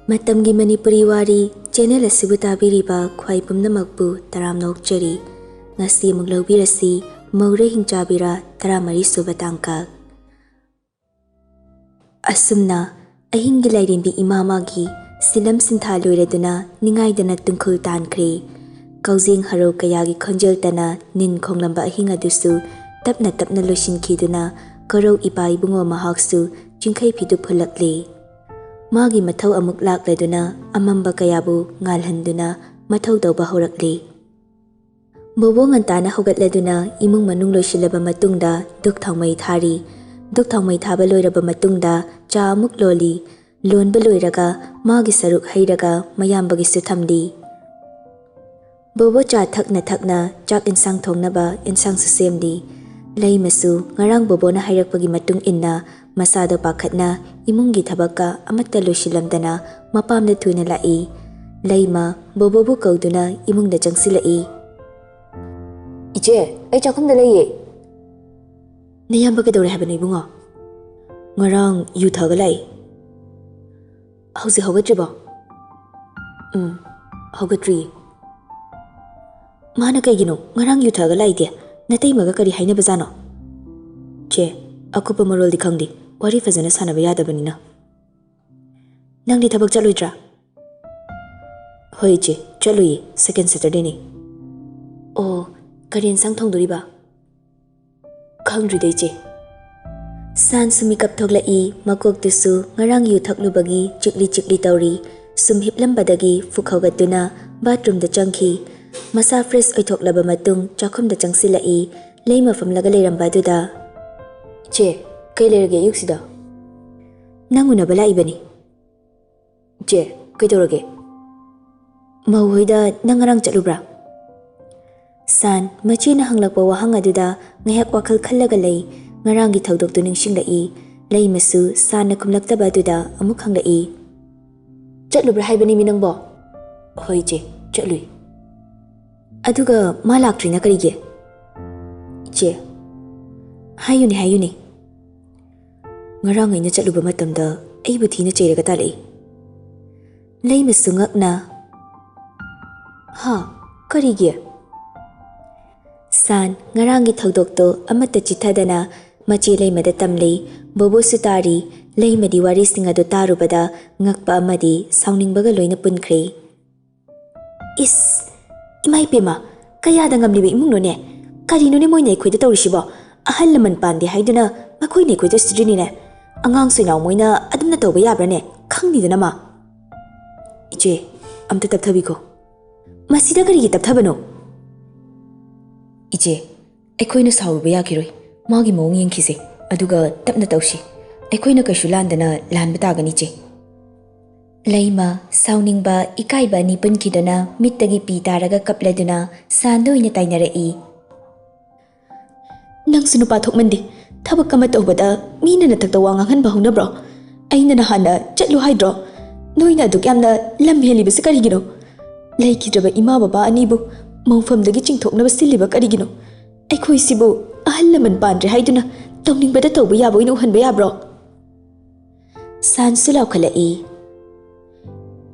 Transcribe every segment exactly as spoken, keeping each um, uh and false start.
ꯃꯇꯝꯒꯤ ꯃꯅꯤꯄꯨꯔꯤ ꯋꯥꯔꯤ ꯆꯦꯅꯦꯜ ꯑꯁꯤꯕꯨ ꯇꯥꯕꯤꯔꯤꯕ ꯈ꯭ꯋꯥꯏ ꯄꯨꯝꯅꯃꯛꯄꯨ ꯇꯔꯥꯝꯅ ꯑꯣꯛꯆꯔꯤ꯫ ꯉꯁꯤ ꯑꯃꯨꯛ ꯂꯧꯕꯤꯔꯁꯤ ꯃꯧꯔꯩ ꯍꯤꯡꯆꯥꯕꯤꯔꯥ ꯇꯔꯥꯃꯔꯤ ꯁꯨꯕ ꯇꯥꯡꯀꯛ꯫ ꯑꯁꯨꯝꯅ ꯑꯍꯤꯡꯒꯤ ꯂꯥꯏꯔꯦꯝꯕꯤ ꯏꯃꯥ ꯃꯥꯒꯤ ꯁꯤꯂꯝ ꯁꯤꯟꯊꯥ ꯂꯣꯏꯔꯗꯨꯅ ꯅꯤꯡꯉꯥꯏꯗꯅ ꯇꯨꯡꯈꯨꯜ ꯇꯥꯟꯈ꯭ꯔꯦ꯫ ꯀꯥꯎꯖꯦꯡ ꯍꯔꯧ ꯀꯌꯥꯒꯤ ꯈꯣꯟꯖꯦꯜ ꯇꯅ ꯅꯤꯟ ꯈꯣꯡꯂꯝꯕ ꯑꯍꯤꯡ ꯑꯗꯨꯁꯨ ꯇꯞꯅ ꯇꯞꯅ ꯂꯣꯏꯁꯤꯟꯈꯤꯗꯨꯅ ꯀꯣꯔꯧ ꯏꯄꯥ ꯏꯕꯨꯡꯉꯣ ꯃꯍꯥꯛꯁꯨ ꯆꯤꯡꯈꯩ ꯐꯤꯗꯨ ꯐꯨꯜꯂꯛꯂꯦ꯫ ꯃꯥꯒꯤ ꯃꯊꯧ ꯑꯃꯨꯛ ꯂꯥꯛꯂꯗꯨꯅ ꯑꯃꯝꯕ ꯀꯌꯥꯕꯨ ꯉꯥꯜꯍꯟꯗꯨꯅ ꯃꯊꯧ ꯇꯧꯕ ꯍꯧꯔꯛꯂꯦ꯫ ꯕꯣꯕꯣ ꯉꯟꯇꯥꯅ ꯍꯧꯒꯠꯂꯗꯨꯅ ꯏꯃꯨꯡ ꯃꯅꯨꯡ ꯂꯣꯏꯁꯤꯜꯂꯕ ꯃꯇꯨꯡꯗ ꯙꯨꯛ ꯊꯥꯎꯃꯩ ꯊꯥꯔꯤ꯫ ꯙꯨꯛ ꯊꯥꯎꯃꯩ ꯊꯥꯕ ꯂꯣꯏꯔꯕ ꯃꯇꯨꯡꯗ ꯆꯥ ꯑꯃꯨꯛ ꯂꯣꯜꯂꯤ꯫ ꯂꯣꯟꯕ ꯂꯣꯏꯔꯒ ꯃꯥꯒꯤ ꯁꯔꯨꯛ ꯍꯩꯔꯒ ꯃꯌꯥꯝꯕꯒꯤꯁꯨ ꯊꯝꯂꯤ꯫ ꯕꯣꯕꯣ ꯆꯥ ꯊꯛꯅ ꯊꯛꯅ ꯆꯥꯛ ꯏꯟꯁꯥꯡ ꯊꯣꯡꯅꯕ ꯏꯟꯁꯥꯡꯁꯨ ꯁꯦꯝꯂꯤ꯫ ꯂꯩꯃꯁꯨ ꯉꯔꯥꯡ ꯕꯣꯕꯣꯅ ꯍꯥꯏꯔꯛꯄꯒꯤ ꯃꯇꯨꯡ ꯏꯟꯅ ꯃꯁꯥꯗꯣ ꯄꯥꯈꯠꯅ ꯏꯃꯨꯡꯒꯤ ꯊꯕꯛꯀ ꯑꯃꯠꯇ ꯂꯣꯏꯁꯤꯜꯂꯝꯗꯅ ꯃꯄꯥꯝꯗ ꯊꯨꯅ ꯂꯥꯛꯏ꯫ ꯂꯩꯃ ꯕꯣꯕꯣꯕꯨ ꯀꯧꯗꯨꯅ ꯏꯃꯨꯡꯗ ꯆꯪꯁꯤꯜꯂꯛꯏ꯫ "ꯏꯆꯦ, ꯑꯩ ꯆꯥꯛꯈꯨꯝꯗ ꯂꯩꯌꯦ꯫" "ꯅꯌꯥꯝꯕ ꯀꯩꯗꯧꯔꯦ ꯍꯥꯏꯕꯅꯣ ꯏꯕꯨꯡꯉꯣ?" "ꯉꯔꯥꯡ ꯌꯨ ꯊꯛꯑꯒ ꯂꯥꯛꯏ꯫" "ꯍꯧꯖꯤꯛ ꯍꯧꯒꯠꯇ꯭ꯔꯤꯕꯣ?" "ꯎꯝ, ꯍꯧꯒꯠꯇ꯭ꯔꯤꯌꯦ꯫" "ꯃꯥꯅ ꯀꯩꯒꯤꯅꯣ ꯉꯔꯥꯡ ꯌꯨ ꯊꯛꯑꯒ ꯂꯥꯛꯏꯗꯤ? ꯅꯇꯩꯃꯒ ꯀꯔꯤ ꯍꯥꯏꯅꯕꯖꯥꯠꯅꯣ?" "ꯆꯦ, ꯑꯀꯨꯞꯄ ꯃꯔꯣꯜꯗꯤ ꯈꯪꯗꯦ, ꯋꯥꯔꯤ ꯐꯖꯅ ꯁꯥꯟꯅꯕ ꯌꯥꯗꯕꯅꯤꯅ꯫" "ꯅꯪꯗꯤ ꯊꯕꯛ ꯆꯠꯂꯣꯏꯗ꯭ꯔꯥ?" "ꯍꯣꯏ ꯏꯆꯦ, ꯆꯠꯂꯨꯏꯌꯦ, second Saturdayꯅꯦ꯫" "ꯑꯣ, ꯀꯔꯤ ꯏꯟꯁꯥꯡ ꯊꯣꯡꯗꯣꯔꯤꯕ?" "ꯈꯪꯗ꯭ꯔꯤꯗ ꯏꯆꯦ꯫" ꯁꯥꯟꯁꯨ ꯃꯤꯀꯞ ꯊꯣꯛꯂꯛꯏ, ꯃꯀꯣꯛꯇꯨꯁꯨ ꯉꯔꯥꯡ ꯌꯨ ꯊꯛꯂꯨꯕꯒꯤ ꯆꯤꯛꯂꯤ ꯆꯤꯛꯂꯤ ꯇꯧꯔꯤ꯫ ꯁꯨꯝ ꯍꯤꯞꯂꯝꯕꯗꯒꯤ ꯐꯨꯛ ꯍꯧꯒꯠꯇꯨꯅ bathroomꯗ ꯆꯪꯈꯤ꯫ ꯃꯁꯥ fresh ꯑꯣꯏꯊꯣꯛꯂꯕ ꯃꯇꯨꯡ ꯆꯥꯛꯈꯨꯝꯗ ꯆꯪꯁꯤꯜꯂꯛꯏ꯫ ꯂꯩꯃ ꯐꯝꯂꯒ ꯂꯩꯔꯝꯕ ꯑꯗꯨꯗ, "ꯏꯆꯦ, ꯀꯩ ꯂꯩꯔꯒꯦ ꯑꯌꯨꯛꯁꯤꯗ?" "ꯅꯪ ꯎꯅꯕ ꯂꯥꯛꯏꯕꯅꯤ꯫" "ꯏꯆꯦ, ꯀꯩꯗꯧꯔꯒꯦ?" "ꯃꯧ ꯍꯣꯏꯗ ꯅꯪ ꯉꯔꯥꯡ ꯆꯠꯂꯨꯕ꯭ꯔꯥ?" ꯁꯥꯟ, ꯃꯆꯦꯅ ꯍꯪꯂꯛꯄ ꯋꯥꯍꯪ ꯑꯗꯨꯗ ꯉꯥꯏꯍꯥꯛ ꯋꯥꯈꯜ ꯈꯜꯂꯒ ꯂꯩ꯫ ꯉꯔꯥꯡꯒꯤ ꯊꯧꯗꯣꯛꯇꯨ ꯅꯤꯡꯁꯤꯡꯂꯛꯏ꯫ ꯂꯩꯃꯁꯨ ꯁꯥꯟꯅ ꯈꯨꯝꯂꯛꯇꯕ ꯑꯗꯨꯗ ꯑꯃꯨꯛ ꯍꯪꯂꯛꯏ꯫ "ꯆꯠꯂꯨꯕ꯭ꯔꯥ ꯍꯥꯏꯕꯅꯤꯃꯤ ꯅꯪꯕꯣ?" "ꯍꯣꯏ ꯏꯆꯦ, ꯆꯠꯂꯨꯏ꯫" "ꯑꯗꯨꯒ ꯃꯥ ꯂꯥꯛꯇ꯭ꯔꯤꯅ ꯀꯔꯤꯒꯤ?" "ꯏꯆꯦ꯫" "ꯍꯥꯏꯌꯨꯅꯦ, ꯍꯥꯏꯌꯨꯅꯦ꯫" "ꯉꯔꯥꯡ ꯑꯩꯅ ꯆꯠꯂꯨꯕ ꯃꯇꯝꯗ ꯑꯩꯕꯨ ꯊꯤꯅ ꯆꯩꯔꯒ ꯇꯥꯜꯂꯛꯏ꯫" ꯂꯩꯃꯁꯨ ꯉꯛꯅ, "ꯍꯥ? ꯀꯔꯤꯒꯤ?" ꯁꯥꯟ ꯉꯔꯥꯡꯒꯤ ꯊꯧꯗꯣꯛꯇꯨ ꯑꯃꯠꯇ ꯆꯤꯠꯊꯗꯅ ꯃꯆꯦ ꯂꯩꯃꯗ ꯇꯝꯂꯤ꯫ ꯕꯣꯕꯣꯁꯨ ꯇꯥꯔꯤ꯫ ꯂꯩꯃꯗꯤ ꯋꯥꯔꯤꯁꯤꯡ ꯑꯗꯨ ꯇꯥꯔꯨꯕꯗ ꯉꯛꯄ ꯑꯃꯗꯤ ꯁꯥꯎꯅꯤꯡꯕꯒ ꯂꯣꯏꯅ ꯄꯨꯟꯈ꯭ꯔꯦ꯫ "ꯏꯁ, ꯏꯃꯥ ꯏꯄꯦꯝꯃ, ꯀꯌꯥꯗ ꯉꯝꯂꯤꯕ ꯏꯃꯨꯡꯅꯣꯅꯦ? ꯀꯔꯤꯅꯣꯅꯦ ꯃꯣꯏꯅ ꯑꯩꯈꯣꯏꯗ ꯇꯧꯔꯤꯁꯤꯕꯣ? ꯑꯍꯜ ꯂꯃꯟ ꯄꯥꯟꯗꯦ ꯍꯥꯏꯗꯨꯅ ꯃꯈꯣꯏꯅ ꯑꯩꯈꯣꯏꯗ ꯁꯤꯗ꯭ꯔꯤꯅꯤꯅꯦ꯫ ꯑꯉꯥꯡ ꯁꯣꯏꯅꯥꯎ ꯃꯣꯏꯅ ꯑꯗꯨꯝꯅ ꯇꯧꯕ ꯌꯥꯕ꯭ꯔꯥꯅꯦ? ꯈꯪꯅꯤꯗꯅ ꯃꯥ꯫" "ꯏꯆꯦ, ꯑꯝꯇ ꯇꯞꯊꯕꯤꯈꯣ꯫" "ꯃꯁꯤꯗ ꯀꯔꯤꯒꯤ ꯇꯞꯊꯕꯅꯣ?" "ꯏꯆꯦ, ꯑꯩꯈꯣꯏꯅ ꯁꯥꯎꯔꯨꯕ ꯌꯥꯈꯤꯔꯣꯏ꯫ ꯃꯥꯒꯤ ꯃꯑꯣꯡ ꯌꯦꯡꯈꯤꯁꯦ, ꯑꯗꯨꯒ ꯇꯞꯅ ꯇꯧꯁꯤ꯫ ꯑꯩꯈꯣꯏꯅ ꯀꯩꯁꯨ ꯂꯥꯟꯗꯅ ꯂꯥꯟꯕ ꯇꯥꯒꯅꯤ, ꯏꯆꯦ꯫" ꯂꯩꯃ, ꯁꯥꯎꯅꯤꯡꯕ, ꯏꯀꯥꯏꯕ ꯑꯅꯤ ꯄꯨꯟꯈꯤꯗꯨꯅ ꯃꯤꯠꯇꯒꯤ ꯄꯤ ꯇꯥꯔꯒ ꯀꯞꯂꯗꯨꯅ ꯁꯥꯟꯗ ꯑꯣꯏꯅ ꯇꯥꯏꯅꯔꯛꯏ꯫ "ꯅꯪꯁꯨ ꯅꯨꯄꯥ ꯊꯣꯛꯃꯟꯗꯦ꯫ ꯊꯕꯛ ꯑꯃ ꯇꯧꯕꯗ ꯃꯤꯅ ꯅꯊꯛꯇ ꯋꯥ ꯉꯥꯡꯍꯟꯕ ꯍꯧꯅꯕ꯭ꯔꯣ? ꯑꯩꯅ ꯅꯍꯥꯟꯅ ꯆꯠꯂꯨ ꯍꯥꯏꯗ꯭ꯔꯣ? ꯅꯣꯏꯅ ꯑꯗꯨꯛ ꯌꯥꯝꯅ ꯂꯝ ꯍꯦꯜꯂꯤꯕꯁꯤ ꯀꯔꯤꯒꯤꯅꯣ? ꯂꯩꯈꯤꯗ꯭ꯔꯕ ꯏꯃꯥ ꯕꯕꯥ ꯑꯅꯤꯕꯨ ꯃꯧꯐꯝꯗꯒꯤ ꯆꯤꯡꯊꯣꯛꯅꯕ ꯁꯤꯜꯂꯤꯕ ꯀꯔꯤꯒꯤꯅꯣ? ꯑꯩꯈꯣꯏꯁꯤꯕꯨ ꯑꯍꯜ ꯂꯃꯟ ꯄꯥꯟꯗ꯭ꯔꯦ ꯍꯥꯏꯗꯨꯅ ꯇꯧꯅꯤꯡꯕꯗ ꯇꯧꯕ ꯌꯥꯕ ꯑꯣꯏꯅ ꯎꯍꯟꯕ ꯌꯥꯕ꯭ꯔꯣ?" ꯁꯥꯟꯁꯨ ꯂꯥꯎꯈꯠꯂꯛꯏ꯫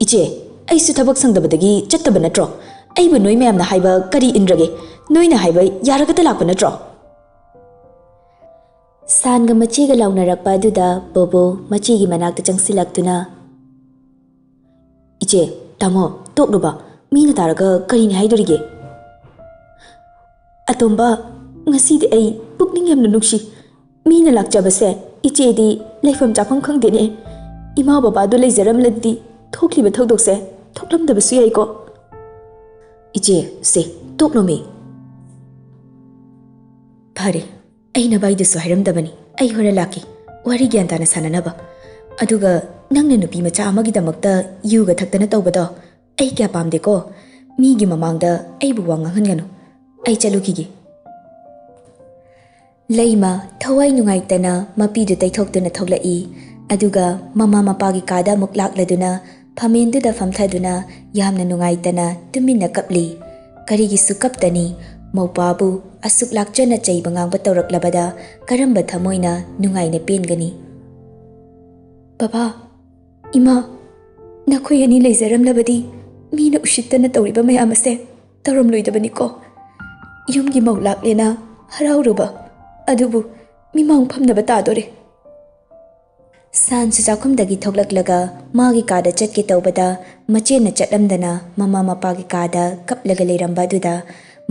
"ꯏꯆꯦ, ꯑꯩꯁꯨ ꯊꯕꯛ ꯁꯪꯗꯕꯗꯒꯤ ꯆꯠꯇꯕ ꯅꯠꯇ꯭ꯔꯣ? ꯑꯩꯕꯨ ꯅꯣꯏ ꯃꯌꯥꯝꯅ ꯍꯥꯏꯕ ꯀꯔꯤ ꯏꯟꯗ꯭ꯔꯒꯦ? ꯅꯣꯏꯅ ꯍꯥꯏꯕ ꯌꯥꯔꯒꯇ ꯂꯥꯛꯄ ꯅꯠꯇ꯭ꯔꯣ?" ꯁꯥꯟꯒ ꯃꯆꯦꯒ ꯂꯥꯎꯅꯔꯛꯄ ꯑꯗꯨꯗ ꯕꯣꯕꯣ ꯃꯆꯦꯒꯤ ꯃꯅꯥꯛꯇ ꯆꯪꯁꯤꯜꯂꯛꯇꯨꯅ, "ꯏꯆꯦ, ꯇꯥꯃꯣ, ꯇꯣꯛꯂꯨꯕ꯫ ꯃꯤꯅ ꯇꯥꯔꯒ ꯀꯔꯤꯅꯤ ꯍꯥꯏꯗꯣꯔꯤꯒꯦ?" "ꯑꯇꯣꯝꯕ, ꯉꯁꯤꯗꯤ ꯑꯩ ꯄꯨꯛꯅꯤꯡ ꯌꯥꯝꯅ ꯅꯨꯡꯁꯤ꯫ ꯃꯤꯅ ꯂꯥꯛꯆꯕꯁꯦ ꯏꯆꯦꯗꯤ ꯂꯩꯐꯝ ꯆꯥꯐꯝ ꯈꯪꯗꯦꯅꯦ꯫ ꯏꯃꯥ ꯕꯕꯥꯗꯨ ꯂꯩꯖꯔꯝꯂꯗꯤ ꯊꯣꯛꯂꯤꯕ ꯊꯧꯗꯣꯛꯁꯦ ꯊꯣꯛꯂꯝꯗꯕꯁꯨ ꯌꯥꯏꯀꯣ꯫" "ꯏꯆꯦ, ꯁꯦ, ꯇꯣꯛꯂꯣꯃꯤ꯫" "ꯐꯔꯦ, ꯑꯩ ꯅꯚꯥꯏꯗꯁꯨ ꯍꯥꯏꯔꯝꯗꯕꯅꯤ꯫ ꯑꯩ ꯍꯣꯔꯦꯟ ꯂꯥꯛꯀꯦ, ꯋꯥꯔꯤ ꯒ꯭ꯌꯥꯟ ꯇꯥꯅ ꯁꯥꯟꯅꯅꯕ꯫ ꯑꯗꯨꯒ ꯅꯪꯅ ꯅꯨꯄꯤ ꯃꯆꯥ ꯑꯃꯒꯤꯗꯃꯛꯇ ꯌꯨꯒ ꯊꯛꯇꯅ ꯇꯧꯕꯗꯣ ꯑꯩ ꯀꯌꯥ ꯄꯥꯝꯗꯦꯀꯣ꯫ ꯃꯤꯒꯤ ꯃꯃꯥꯡꯗ ꯑꯩꯕꯨ ꯋꯥ ꯉꯥꯡꯍꯟꯒꯅꯨ꯫ ꯑꯩ ꯆꯠꯂꯨꯈꯤꯒꯦ꯫" ꯂꯩꯃ ꯊꯋꯥꯏ ꯅꯨꯡꯉꯥꯏꯇꯅ ꯃꯄꯤꯗꯨ ꯇꯩꯊꯣꯛꯇꯨꯅ ꯊꯣꯛꯂꯛꯏ꯫ ꯑꯗꯨꯒ ꯃꯃꯥ ꯃꯄꯥꯒꯤ ꯀꯥꯗ ꯑꯃꯨꯛ ꯂꯥꯛꯂꯗꯨꯅ ꯐꯝꯃꯦꯟꯗꯨꯗ ꯐꯝꯊꯗꯨꯅ ꯌꯥꯝꯅ ꯅꯨꯡꯉꯥꯏꯇꯅ ꯇꯨꯃꯤꯟꯅ ꯀꯞꯂꯤ꯫ ꯀꯔꯤꯒꯤꯁꯨ ꯀꯞꯇꯅꯤ? ꯃꯧꯄꯥꯕꯨ ꯑꯁꯨꯛ ꯂꯥꯛꯆꯅ ꯆꯩꯕ ꯉꯥꯡꯕ ꯇꯧꯔꯛꯂꯕꯗ ꯀꯔꯝꯕ ꯊꯃꯣꯏꯅ ꯅꯨꯡꯉꯥꯏꯅ ꯄꯦꯟꯒꯅꯤ? "ꯕꯕꯥ, ꯏꯃꯥ, ꯅꯈꯣꯏ ꯑꯅꯤ ꯂꯩꯖꯔꯝꯂꯕꯗꯤ ꯃꯤꯅ ꯎꯁꯤꯠꯇꯅ ꯇꯧꯔꯤꯕ ꯃꯌꯥꯝ ꯑꯁꯦ ꯇꯧꯔꯝꯂꯣꯏꯗꯕꯅꯤꯀꯣ꯫ ꯌꯨꯝꯒꯤ ꯃꯧ ꯂꯥꯛꯂꯦꯅ ꯍꯔꯥꯎꯔꯨꯕ ꯑꯗꯨꯕꯨ ꯃꯤꯃꯥꯡ ꯐꯝꯅꯕ ꯇꯥꯗꯣꯔꯦ꯫ ꯁꯥꯟꯁꯨ ꯆꯥꯛꯈꯨꯝꯗꯒꯤ ꯊꯣꯛꯂꯛꯂꯒ ꯃꯥꯒꯤ ꯀꯥꯗ ꯆꯠꯀꯦ ꯇꯧꯕꯗ, ꯃꯆꯦꯅ ꯆꯠꯂꯝꯗꯅ ꯃꯃꯥ ꯃꯄꯥꯒꯤ ꯀꯥꯗ ꯀꯞꯂꯒ ꯂꯩꯔꯝꯕ ꯑꯗꯨꯗ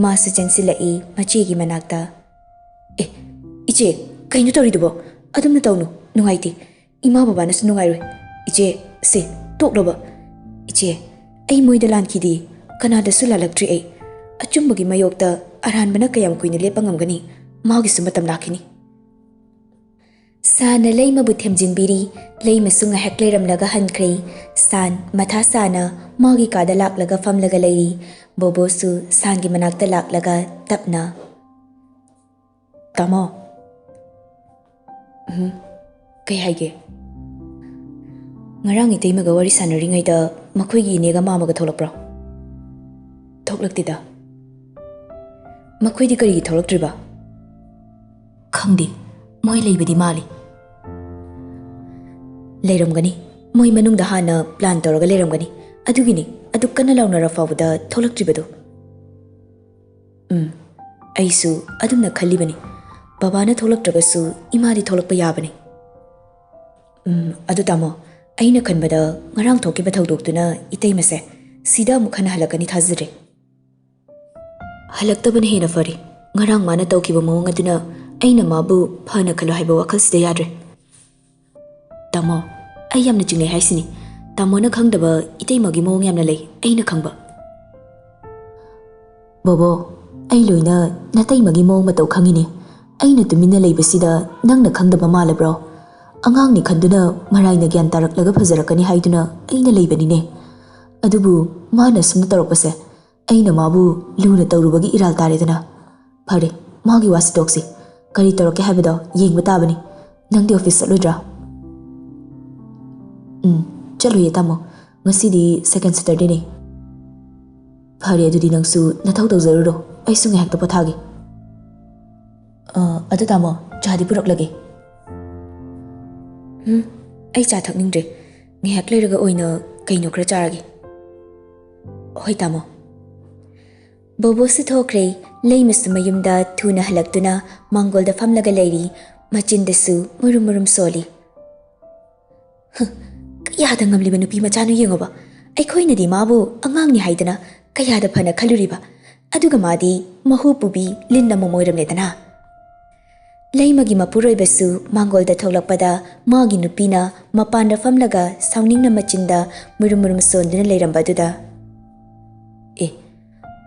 ꯃꯥꯁꯨ ꯆꯦꯟꯁꯤꯜꯂꯛꯏ ꯃꯆꯦꯒꯤ ꯃꯅꯥꯛꯇ꯫ "ꯑꯦ, ꯏꯆꯦ, ꯀꯩꯅꯣ ꯇꯧꯔꯤꯗꯨꯕꯣ? ꯑꯗꯨꯝꯅ ꯇꯧꯅꯨ, ꯅꯨꯡꯉꯥꯏꯇꯦ꯫ ꯏꯃꯥ ꯕꯕꯥꯅꯁꯨ ꯅꯨꯡꯉꯥꯏꯔꯣꯏ꯫ ꯏꯆꯦ, ꯁꯦ, ꯇꯣꯛꯂꯣꯕ꯫ ꯏꯆꯦ, ꯑꯩ ꯃꯣꯏꯗ ꯂꯥꯟꯈꯤꯗꯦ, ꯀꯅꯥꯗꯁꯨ ꯂꯥꯜꯂꯛꯇ꯭ꯔꯤ ꯑꯩ꯫ ꯑꯆꯨꯝꯕꯒꯤ ꯃꯥꯌꯣꯛꯇ ꯑꯔꯥꯟꯕꯅ ꯀꯌꯥꯝ ꯀꯨꯏꯅ ꯂꯦꯞꯄ ꯉꯝꯒꯅꯤ? ꯃꯥꯒꯤꯁꯨ ꯃꯇꯝ ꯂꯥꯛꯈꯤꯅꯤ꯫" ꯁꯥꯟꯅ ꯂꯩꯃꯕꯨ ꯊꯦꯝꯖꯤꯟꯕꯤꯔꯤ꯫ ꯂꯩꯃꯁꯨ ꯉꯥꯏꯍꯥꯛ ꯂꯩꯔꯝꯂꯒ ꯍꯟꯈ꯭ꯔꯦ꯫ ꯁꯥꯟ ꯃꯊꯥ ꯁꯥꯅ ꯃꯥꯒꯤ ꯀꯥꯗ ꯂꯥꯛꯂꯒ ꯐꯝꯂꯒ ꯂꯩꯔꯤ꯫ ꯕꯣꯕꯣꯁꯨ ꯁꯥꯟꯒꯤ ꯃꯅꯥꯛꯇ ꯂꯥꯛꯂꯒ ꯇꯞꯅ, "ꯇꯥꯃꯣ꯫" "ꯎꯝ, ꯀꯩ ꯍꯥꯏꯒꯦ?" "ꯉꯔꯥꯡ ꯏꯇꯩꯃꯒ ꯋꯥꯔꯤ ꯁꯥꯟꯅꯔꯤꯉꯩꯗ ꯃꯈꯣꯏꯒꯤ ꯏꯅꯦꯒ ꯃꯥꯃꯒ ꯊꯣꯛꯂꯛꯄ꯭ꯔꯣ?" "ꯊꯣꯛꯂꯛꯇꯦꯗ꯫" "ꯃꯈꯣꯏꯗꯤ ꯀꯔꯤꯒꯤ ꯊꯣꯛꯂꯛꯇ꯭ꯔꯤꯕ?" "ꯈꯪꯗꯦ, ꯃꯣꯏ ꯂꯩꯕꯗꯤ ꯃꯥꯜꯂꯤ꯫" "ꯂꯩꯔꯝꯒꯅꯤ, ꯃꯣꯏ ꯃꯅꯨꯡꯗ ꯍꯥꯟꯅ ꯄ꯭ꯂꯥꯟ ꯇꯧꯔꯒ ꯂꯩꯔꯝꯒꯅꯤ꯫ ꯑꯗꯨꯒꯤꯅꯤ ꯑꯗꯨꯛ ꯀꯟꯅ ꯂꯥꯎꯅꯔ ꯐꯥꯎꯕꯗ ꯊꯣꯛꯂꯛꯇ꯭ꯔꯤꯕꯗꯨ꯫" "ꯎꯝ, ꯑꯩꯁꯨ ꯑꯗꯨꯝꯅ ꯈꯜꯂꯤꯕꯅꯤ꯫ ꯕꯕꯥꯅ ꯊꯣꯛꯂꯛꯇ꯭ꯔꯒꯁꯨ ꯏꯃꯥꯗꯤ ꯊꯣꯛꯂꯛꯄ ꯌꯥꯕꯅꯤ꯫" "ꯎꯝ, ꯑꯗꯨ ꯇꯥꯃꯣ, ꯑꯩꯅ ꯈꯟꯕꯗ ꯉꯔꯥꯡ ꯊꯣꯛꯈꯤꯕ ꯊꯧꯗꯣꯛꯇꯨꯅ ꯏꯇꯩꯃꯁꯦ ꯁꯤꯗ ꯑꯃꯨꯛ ꯍꯟꯅ ꯍꯜꯂꯛꯀꯅꯤ ꯊꯥꯖꯗ꯭ꯔꯦ꯫" "ꯍꯜꯂꯛꯇꯕꯅ ꯍꯦꯟꯅ ꯐꯔꯦ꯫ ꯉꯔꯥꯡ ꯃꯥꯅ ꯇꯧꯈꯤꯕ ꯃꯑꯣꯡ ꯑꯗꯨꯅ ꯑꯩꯅ ꯃꯥꯕꯨ ꯐꯅ ꯈꯜꯂꯣ ꯍꯥꯏꯕ ꯋꯥꯈꯜꯁꯤꯗ ꯌꯥꯗ꯭ꯔꯦ꯫" "ꯇꯥꯃꯣ, ꯑꯩ ꯌꯥꯝꯅ ꯆꯤꯡꯅꯩ ꯍꯥꯏꯁꯤꯅꯤ꯫ ꯇꯥꯃꯣꯅ ꯈꯪꯗꯕ ꯏꯇꯩꯃꯒꯤ ꯃꯑꯣꯡ ꯌꯥꯝꯅ ꯂꯩ, ꯑꯩꯅ ꯈꯪꯕ꯫" "ꯕꯣꯕꯣ, ꯑꯩ ꯂꯣꯏꯅ ꯅꯇꯩꯃꯒꯤ ꯃꯑꯣꯡ ꯃꯇꯧ ꯈꯪꯉꯤꯅꯦ꯫ ꯑꯩꯅ ꯇꯨꯃꯤꯟꯅ ꯂꯩꯕꯁꯤꯗ ꯅꯪꯅ ꯈꯪꯗꯕ ꯃꯥꯜꯂꯕ꯭ꯔꯣ? ꯑꯉꯥꯡꯅꯤ ꯈꯟꯗꯨꯅ ꯃꯔꯥꯏꯅ ꯒ꯭ꯌꯥꯟ ꯇꯥꯔꯛꯂꯒ ꯐꯖꯔꯛꯀꯅꯤ ꯍꯥꯏꯗꯨꯅ ꯑꯩꯅ ꯂꯩꯕꯅꯤꯅꯦ꯫ ꯑꯗꯨꯕꯨ ꯃꯥꯅ ꯑꯁꯨꯝꯅ ꯇꯧꯔꯛꯄꯁꯦ ꯑꯩꯅ ꯃꯥꯕꯨ ꯂꯨꯅ ꯇꯧꯔꯨꯕꯒꯤ ꯏꯔꯥꯜ ꯇꯥꯔꯦꯗꯅ꯫ ꯐꯔꯦ, ꯃꯥꯒꯤ ꯋꯥꯁꯤ ꯇꯣꯛꯁꯤ꯫ ꯀꯔꯤ ꯇꯧꯔꯛꯀꯦ ꯍꯥꯏꯕꯗꯣ ꯌꯦꯡꯕ ꯇꯥꯕꯅꯤ꯫ ꯅꯪꯗꯤ ꯑꯣꯐꯤꯁ ꯆꯠꯂꯣꯏꯗ꯭ꯔꯥ?" "ꯎꯝ, ꯆꯠꯂꯣꯏꯌꯦ ꯇꯥꯃꯣ꯫ ꯉꯁꯤꯗꯤ ꯁꯦꯀꯦꯟ ꯁꯦꯇꯔꯗꯦꯅꯦ꯫" "ꯐꯔꯦ, ꯑꯗꯨꯗꯤ ꯅꯪꯁꯨ ꯅꯊꯧ ꯇꯧꯖꯔꯨꯔꯣ, ꯑꯩꯁꯨ ꯉꯥꯏꯍꯥꯛꯇ ꯄꯣꯊꯥꯒꯦ꯫" "ꯑ, ꯑꯗꯨ ꯇꯥꯃꯣ, ꯆꯥꯗꯤ ꯄꯨꯔꯛꯂꯒꯦ꯫" "ꯎꯝ, ꯑꯩ ꯆꯥ ꯊꯛꯅꯤꯡꯗ꯭ꯔꯦ꯫ ꯉꯥꯏꯍꯥꯛ ꯂꯩꯔꯒ ꯑꯣꯏꯅ ꯀꯩꯅꯣ ꯈꯔ ꯆꯥꯔꯒꯦ꯫ ꯍꯣꯏ ꯇꯥꯃꯣ꯫ ꯕꯣꯕꯣꯁꯨ ꯊꯣꯛꯈ꯭ꯔꯦ꯫ ꯂꯩꯃꯁꯨ ꯃꯌꯨꯝꯗ ꯊꯨꯅ ꯍꯜꯂꯛꯇꯨꯅ ꯃꯥꯡꯒꯣꯜꯗ ꯐꯝꯂꯒ ꯂꯩꯔꯤ꯫ ꯃꯆꯤꯟꯗꯁꯨ ꯃꯨꯔꯨꯝ ꯃꯨꯔꯨꯝ ꯁꯣꯜꯂꯤ꯫ "ꯍ, ꯀꯌꯥꯗ ꯉꯝꯂꯤꯕ ꯅꯨꯄꯤ ꯃꯆꯥꯅꯣ ꯌꯦꯡꯉꯨꯕ꯫ ꯑꯩꯈꯣꯏꯅꯗꯤ ꯃꯥꯕꯨ ꯑꯉꯥꯡꯅꯤ ꯍꯥꯏꯗꯅ ꯀꯌꯥꯗ ꯐꯅ ꯈꯜꯂꯨꯔꯤꯕ꯫ ꯑꯗꯨꯒ ꯃꯥꯗꯤ ꯃꯍꯨ ꯄꯨꯕꯤ ꯂꯤꯟ ꯑꯃꯃꯝ ꯑꯣꯏꯔꯝꯂꯦꯗꯅ꯫" ꯂꯩꯃꯒꯤ ꯃꯄꯨꯔꯣꯏꯕꯁꯨ ꯃꯥꯡꯒꯣꯜꯗ ꯊꯣꯛꯂꯛꯄꯗ ꯃꯥꯒꯤ ꯅꯨꯄꯤꯅ ꯃꯄꯥꯟꯗ ꯐꯝꯂꯒ ꯁꯥꯎꯅꯤꯡꯅ ꯃꯆꯤꯟꯗ ꯃꯨꯔꯨꯝ ꯃꯨꯔꯨꯝ ꯁꯣꯟꯗꯨꯅ ꯂꯩꯔꯝꯕ ꯑꯗꯨꯗ, "ꯑꯦ,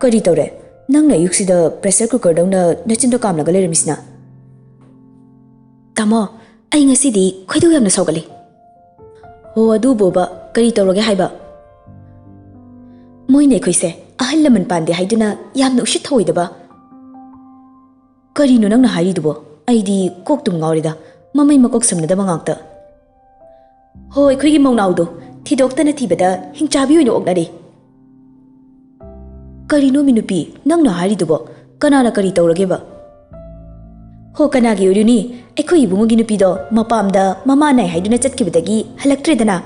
ꯀꯔꯤ ꯇꯧꯔꯦ? ꯅꯪꯅ ꯑꯌꯨꯛꯁꯤꯗ pressure cooker ꯗꯧꯅ ꯅꯆꯤꯟꯗꯣ ꯀꯥꯝꯂꯒ ꯂꯩꯔꯝꯃꯤꯁꯤꯅ?" "ꯇꯥꯃꯣ, ꯑꯩ ꯉꯁꯤꯗꯤ ꯈꯣꯏꯗꯧ ꯌꯥꯝꯅ ꯁꯥꯎꯒꯠꯂꯤ꯫" "ꯍꯣ, ꯑꯗꯨꯕꯣꯕ, ꯀꯔꯤ ꯇꯧꯔꯒꯦ ꯍꯥꯏꯕ?" "ꯃꯣꯏꯅ ꯑꯩꯈꯣꯏꯁꯦ ꯑꯍꯜ ꯂꯃꯟ ꯄꯥꯟꯗꯦ ꯍꯥꯏꯗꯨꯅ ꯌꯥꯝꯅ ꯎꯁꯤꯠ ꯊꯑꯣꯏꯗꯕ꯫" "ꯀꯔꯤꯅꯣ ꯅꯪꯅ ꯍꯥꯏꯔꯤꯗꯨꯕꯣ? ꯑꯩꯗꯤ ꯀꯣꯛ ꯇꯨꯝ ꯉꯥꯎꯔꯦꯗ, ꯃꯃꯩ ꯃꯀꯣꯛ ꯁꯝꯅꯗꯕ ꯉꯥꯛꯇ꯫" "ꯍꯣ, ꯑꯩꯈꯣꯏꯒꯤ ꯃꯧꯅꯥꯎꯗꯣ ꯊꯤꯗꯣꯛꯇꯅ ꯊꯤꯕꯗ ꯍꯤꯡꯆꯥꯕꯤ ꯑꯣꯏꯅ ꯑꯣꯛꯅꯔꯦ꯫" "ꯀꯔꯤꯅꯣꯃꯤ ꯅꯨꯄꯤ, ꯅꯪꯅ ꯍꯥꯏꯔꯤꯗꯨꯕꯣ? ꯀꯅꯥꯅ ꯀꯔꯤ ꯇꯧꯔꯒꯦꯕ?" "ꯍꯣ, ꯀꯅꯥꯒꯤ ꯑꯣꯏꯔꯨꯅꯤ? ꯑꯩꯈꯣꯏ ꯏꯕꯨꯡꯉꯣꯒꯤ ꯅꯨꯄꯤꯗꯣ ꯃꯄꯥꯝꯗ ꯃꯃꯥ ꯅꯥꯏ ꯍꯥꯏꯗꯨꯅ ꯆꯠꯈꯤꯕꯗꯒꯤ ꯍꯜꯂꯛꯇ꯭ꯔꯦꯗꯅ꯫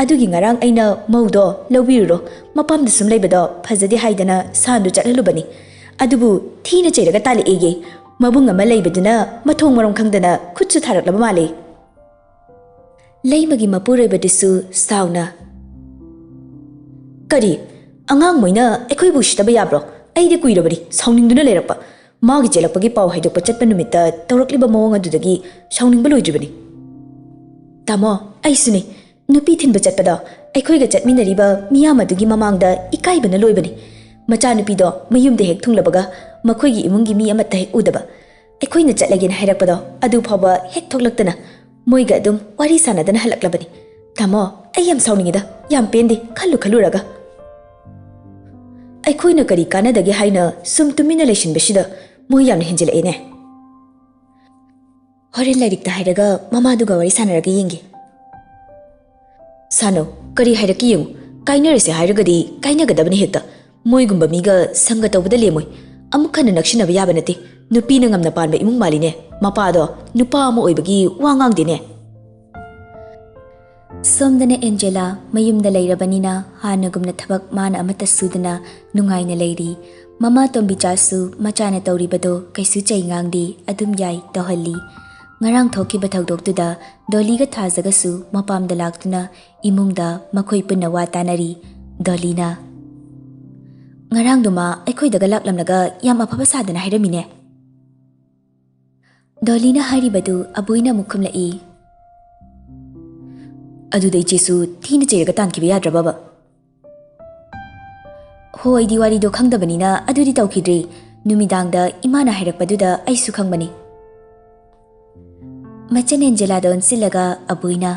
ꯑꯗꯨꯒꯤ ꯉꯔꯥꯡ ꯑꯩꯅ ꯃꯧꯗꯣ ꯂꯧꯕꯤꯔꯨꯔꯣ, ꯃꯄꯥꯝꯗ ꯁꯨꯝ ꯂꯩꯕꯗꯣ ꯐꯖꯗꯦ ꯍꯥꯏꯗꯅ ꯁꯥꯟꯗꯨ ꯆꯠꯍꯜꯂꯨꯕꯅꯤ꯫ ꯑꯗꯨꯕꯨ ꯊꯤꯅ ꯆꯩꯔꯒ ꯇꯥꯜꯂꯛꯑꯦꯌꯦ꯫ ꯃꯕꯨꯡ ꯑꯃ ꯂꯩꯕꯗꯨꯅ ꯃꯊꯣꯡ ꯃꯔꯝ ꯈꯪꯗꯅ ꯈꯨꯠꯁꯨ ꯊꯥꯔꯛꯂꯕ ꯃꯥꯜꯂꯦ꯫" ꯂꯩꯃꯒꯤ ꯃꯄꯨꯔꯣꯏꯕꯗꯨꯁꯨ ꯁꯥꯎꯅ, "ꯀꯔꯤ? ꯑꯉꯥꯡ ꯃꯣꯏꯅ ꯑꯩꯈꯣꯏꯕꯨ ꯎꯁꯤꯠꯇꯕ ꯌꯥꯕ꯭ꯔꯣ? ꯑꯩꯗꯤ ꯀꯨꯏꯔꯕꯅꯤ ꯁꯥꯎꯅꯤꯡꯗꯨꯅ ꯂꯩꯔꯛꯄ꯫ ꯃꯥꯒꯤ ꯆꯦꯜꯂꯛꯄꯒꯤ ꯄꯥꯎ ꯍꯥꯏꯗꯣꯛꯄ ꯆꯠꯄ ꯅꯨꯃꯤꯠꯇ ꯇꯧꯔꯛꯂꯤꯕ ꯃꯑꯣꯡ ꯑꯗꯨꯗꯒꯤ ꯁꯥꯎꯅꯤꯡꯕ ꯂꯣꯏꯗ꯭ꯔꯤꯕꯅꯤ꯫" "ꯇꯥꯃꯣ, ꯑꯩꯁꯨꯅꯤ꯫ ꯅꯨꯄꯤ ꯊꯤꯟꯕ ꯆꯠꯄꯗꯣ ꯑꯩꯈꯣꯏꯒ ꯆꯠꯃꯤꯟꯅꯔꯤꯕ ꯃꯤꯌꯥꯝ ꯑꯗꯨꯒꯤ ꯃꯃꯥꯡꯗ ꯏꯀꯥꯏꯕꯅ ꯂꯣꯏꯕꯅꯤ꯫ ꯃꯆꯥꯅꯨꯄꯤꯗꯣ ꯃꯌꯨꯝꯗ ꯍꯦꯛ ꯊꯨꯡꯂꯕꯒ ꯃꯈꯣꯏꯒꯤ ꯏꯃꯨꯡꯒꯤ ꯃꯤ ꯑꯃꯠꯇ ꯍꯦꯛ ꯎꯗꯕ꯫ ꯑꯩꯈꯣꯏꯅ ꯆꯠꯂꯒꯦꯅ ꯍꯥꯏꯔꯛꯄꯗꯣ ꯑꯗꯨ ꯐꯥꯎꯕ ꯍꯦꯛ ꯊꯣꯛꯂꯛꯇꯅ ꯃꯣꯏꯒ ꯑꯗꯨꯝ ꯋꯥꯔꯤ ꯁꯥꯟꯅꯗꯅ ꯍꯜꯂꯛꯂꯕꯅꯤ꯫ ꯇꯥꯃꯣ, ꯑꯩ ꯌꯥꯝ ꯁꯥꯎꯅꯤꯡꯉꯤꯗ, ꯌꯥꯝ ꯄꯦꯟꯗꯦ ꯈꯜꯂꯨ ꯈꯜꯂꯨꯔꯒ꯫ ꯑꯩꯈꯣꯏꯅ ꯀꯔꯤ ꯀꯥꯟꯅꯗꯒꯦ ꯍꯥꯏꯅ ꯁꯨꯝ ꯇꯨꯃꯤꯟꯅ ꯂꯩꯁꯤꯟꯕꯁꯤꯗ ꯃꯣꯏ ꯌꯥꯝꯅ ꯍꯦꯟꯖꯤꯜꯂꯛꯑꯦꯅꯦ꯫ ꯍꯣꯔꯦꯟ ꯂꯥꯏꯔꯤꯛꯇ ꯍꯥꯏꯔꯒ ꯃꯃꯥꯗꯨꯒ ꯋꯥꯔꯤ ꯁꯥꯟꯅꯔꯒ ꯌꯦꯡꯒꯦ꯫" "ꯁꯥꯅꯧ, ꯀꯔꯤ ꯍꯥꯏꯔꯛꯀꯦ ꯌꯦꯡꯉꯨ꯫ ꯀꯥꯏꯅꯔꯁꯦ ꯍꯥꯏꯔꯒꯗꯤ ꯀꯥꯏꯅꯒꯗꯕꯅꯤ ꯍꯦꯛꯇ꯫ ꯃꯣꯏꯒꯨꯝꯕ ꯃꯤꯒ ꯁꯪꯒ ꯇꯧꯕꯗ ꯂꯦꯝꯃꯣꯏ꯫ ꯑꯃꯨꯛ ꯍꯟꯅ ꯅꯛꯁꯤꯟꯅꯕ ꯌꯥꯕ ꯅꯠꯇꯦ꯫ ꯅꯨꯄꯤꯅ ꯉꯝꯅ ꯄꯥꯟꯕ ꯏꯃꯨꯡ ꯃꯥꯜꯂꯤꯅꯦ꯫ ꯃꯄꯥꯗꯣ ꯅꯨꯄꯥ ꯑꯃ ꯑꯣꯏꯕꯒꯤ ꯋꯥ ꯉꯥꯡꯗꯦꯅꯦ꯫" ꯁꯣꯝꯗꯅ ꯑꯦꯟꯖꯦꯂꯥ ꯃꯌꯨꯝꯗ ꯂꯩꯔꯕꯅꯤꯅ ꯍꯥꯟꯅꯒꯨꯝꯅ ꯊꯕꯛ ꯃꯥꯅ ꯑꯃꯠꯇ ꯁꯨꯗꯅ ꯅꯨꯡꯉꯥꯏꯅ ꯂꯩꯔꯤ꯫ ꯃꯃꯥ ꯇꯣꯝꯕꯤꯆꯥꯁꯨ ꯃꯆꯥꯅ ꯇꯧꯔꯤꯕꯗꯣ ꯀꯩꯁꯨ ꯆꯩ ꯉꯥꯡꯗꯦ, ꯑꯗꯨꯝ ꯌꯥꯏ ꯇꯧꯍꯜꯂꯤ꯫ ꯉꯔꯥꯡ ꯊꯣꯛꯈꯤꯕ ꯊꯧꯗꯣꯛꯇꯨꯗ ꯗꯣꯂꯤꯒ ꯊꯥꯖꯒꯁꯨ ꯃꯄꯥꯝꯗ ꯂꯥꯛꯇꯨꯅ ꯏꯃꯨꯡꯗ ꯃꯈꯣꯏ ꯄꯨꯟꯅ ꯋꯥ ꯇꯥꯅꯔꯤ꯫ ꯗꯣꯂꯤꯅ, "ꯉꯔꯥꯡꯗꯨꯃ ꯑꯩꯈꯣꯏꯗꯒ ꯂꯥꯛꯂꯝꯂꯒ ꯌꯥꯝ ꯑꯐꯕ ꯁꯥꯗꯅ ꯍꯥꯏꯔꯝꯃꯤꯅꯦ꯫" ꯗꯣꯂꯤꯅ ꯍꯥꯏꯔꯤꯕꯗꯨ ꯑꯕꯣꯏꯅ ꯑꯃꯨꯛ ꯈꯨꯝꯂꯛꯏ꯫ "ꯑꯗꯨꯗ ꯏꯆꯦꯁꯨ ꯊꯤꯅ ꯆꯩꯔꯒ ꯇꯥꯟꯈꯤꯕ ꯌꯥꯗ꯭ꯔꯕꯕ?" "ꯍꯣ, ꯑꯩꯗꯤ ꯋꯥꯔꯤꯗꯣ ꯈꯪꯗꯕꯅꯤꯅ ꯑꯗꯨꯗꯤ ꯇꯧꯈꯤꯗ꯭ꯔꯤ꯫ ꯅꯨꯃꯤꯗꯥꯡꯗ ꯏꯃꯥꯅ ꯍꯥꯏꯔꯛꯄꯗꯨꯗ ꯑꯩꯁꯨ ꯈꯪꯕꯅꯤ꯫" ꯃꯆꯟ ꯑꯦꯟꯖꯦꯂꯥꯗ ꯑꯣꯟꯁꯤꯜꯂꯒ ꯑꯕꯣꯏꯅ,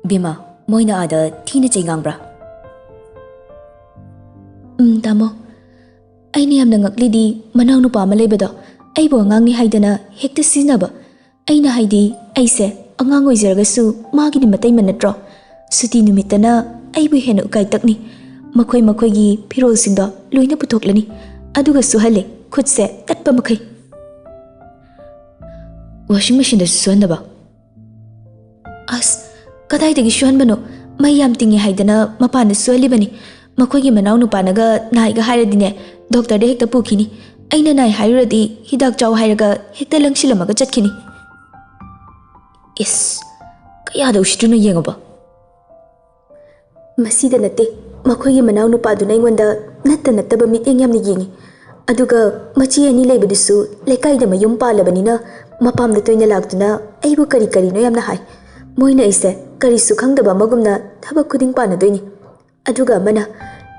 "ꯕꯦꯝꯃ, ꯃꯣꯏꯅ ꯑꯥꯗ ꯊꯤꯅ ꯆꯩ ꯉꯥꯡꯕ꯭ꯔꯥ?" "ꯎꯝ, ꯇꯥꯃꯣ꯫ ꯑꯩꯅ ꯌꯥꯝꯅ ꯉꯛꯂꯤꯗꯤ ꯃꯅꯥꯎꯅꯨꯄꯥ ꯑꯃ ꯂꯩꯕꯗꯣ ꯑꯩꯕꯨ ꯑꯉꯥꯡꯅꯤ ꯍꯥꯏꯗꯅ ꯍꯦꯛꯇ ꯁꯤꯖꯤꯟꯅꯕ꯫ ꯑꯩꯅ ꯍꯥꯏꯗꯤ ꯑꯩꯁꯦ ꯑꯉꯥꯡ ꯑꯣꯏꯖꯔꯒꯁꯨ ꯃꯥꯒꯤꯗꯤ ꯃꯇꯩꯃ ꯅꯠꯇ꯭ꯔꯣ? ꯁꯨꯇꯤ ꯅꯨꯃꯤꯠꯇꯅ ꯑꯩꯕꯨ ꯍꯦꯟꯅ ꯎꯀꯥꯏ ꯇꯛꯅꯤ꯫ ꯃꯈꯣꯏ ꯃꯈꯣꯏꯒꯤ ꯐꯤꯔꯣꯜꯁꯤꯡꯗꯣ ꯂꯣꯏꯅ ꯄꯨꯊꯣꯛꯂꯅꯤ, ꯑꯗꯨꯒ ꯁꯨꯍꯜꯂꯦ, ꯈꯨꯠꯁꯦ ꯇꯠꯄ ꯃꯈꯩ꯫ ꯋꯥꯁꯤꯡ ꯃꯦꯁꯤꯟꯗꯁꯨ ꯁꯨꯍꯟꯗꯕ?" "ꯑꯁ, ꯀꯗꯥꯏꯗꯒꯤ ꯁꯨꯍꯟꯕꯅꯣ? ꯃꯩ ꯌꯥꯝ ꯇꯤꯡꯉꯤ ꯍꯥꯏꯗꯅ ꯃꯄꯥꯟꯗ ꯁꯨꯍꯜꯂꯤꯕꯅꯤ꯫ ꯃꯈꯣꯏꯒꯤ ꯃꯅꯥꯎ ꯅꯨꯄꯥꯅꯒ ꯅꯥꯏꯒ ꯍꯥꯏꯔꯗꯤꯅꯦ, ꯗꯣꯛꯇꯔꯗ ꯍꯦꯛꯇ ꯄꯨꯈꯤꯅꯤ꯫ ꯑꯩꯅ ꯅꯥꯏ ꯍꯥꯏꯔꯨꯔꯗꯤ ꯍꯤꯗꯥꯛ ꯆꯥꯎ ꯍꯥꯏꯔꯒ ꯍꯦꯛꯇ ꯂꯪꯁꯤꯜꯂꯝꯃꯒ ꯆꯠꯈꯤꯅꯤ꯫" "ꯏꯁ, ꯀꯌꯥꯗ ꯎꯁꯤꯠꯇ꯭ꯔꯤꯅꯣ ꯌꯦꯡꯉꯨꯕ꯫" "ꯃꯁꯤꯗ ꯅꯠꯇꯦ, ꯃꯈꯣꯏꯒꯤ ꯃꯅꯥꯎ ꯅꯨꯄꯥꯗꯨꯅ ꯑꯩꯉꯣꯟꯗ ꯅꯠꯇ ꯅꯠꯇꯕ ꯃꯤꯠꯌꯦꯡ ꯌꯥꯝꯅ ꯌꯦꯡꯉꯤ꯫ ꯑꯗꯨꯒ ꯃꯆꯦ ꯑꯅꯤ ꯂꯩꯕꯗꯨꯁꯨ ꯂꯩꯀꯥꯏꯗ ꯃꯌꯨꯝ ꯄꯥꯜꯂꯕꯅꯤꯅ ꯃꯄꯥꯝꯗ ꯇꯣꯏꯅ ꯂꯥꯛꯇꯨꯅ ꯑꯩꯕꯨ ꯀꯔꯤ ꯀꯔꯤꯅꯣ ꯌꯥꯝꯅ ꯍꯥꯏ꯫ ꯃꯣꯏꯅ ꯑꯩꯁꯦ ꯀꯔꯤꯁꯨ ꯈꯪꯗꯕ ꯑꯃꯒꯨꯝꯅ ꯊꯕꯛ ꯈꯨꯗꯤꯡ ꯄꯥꯟꯅꯗꯣꯏꯅꯤ꯫ ꯑꯗꯨꯒ ꯑꯃꯅ,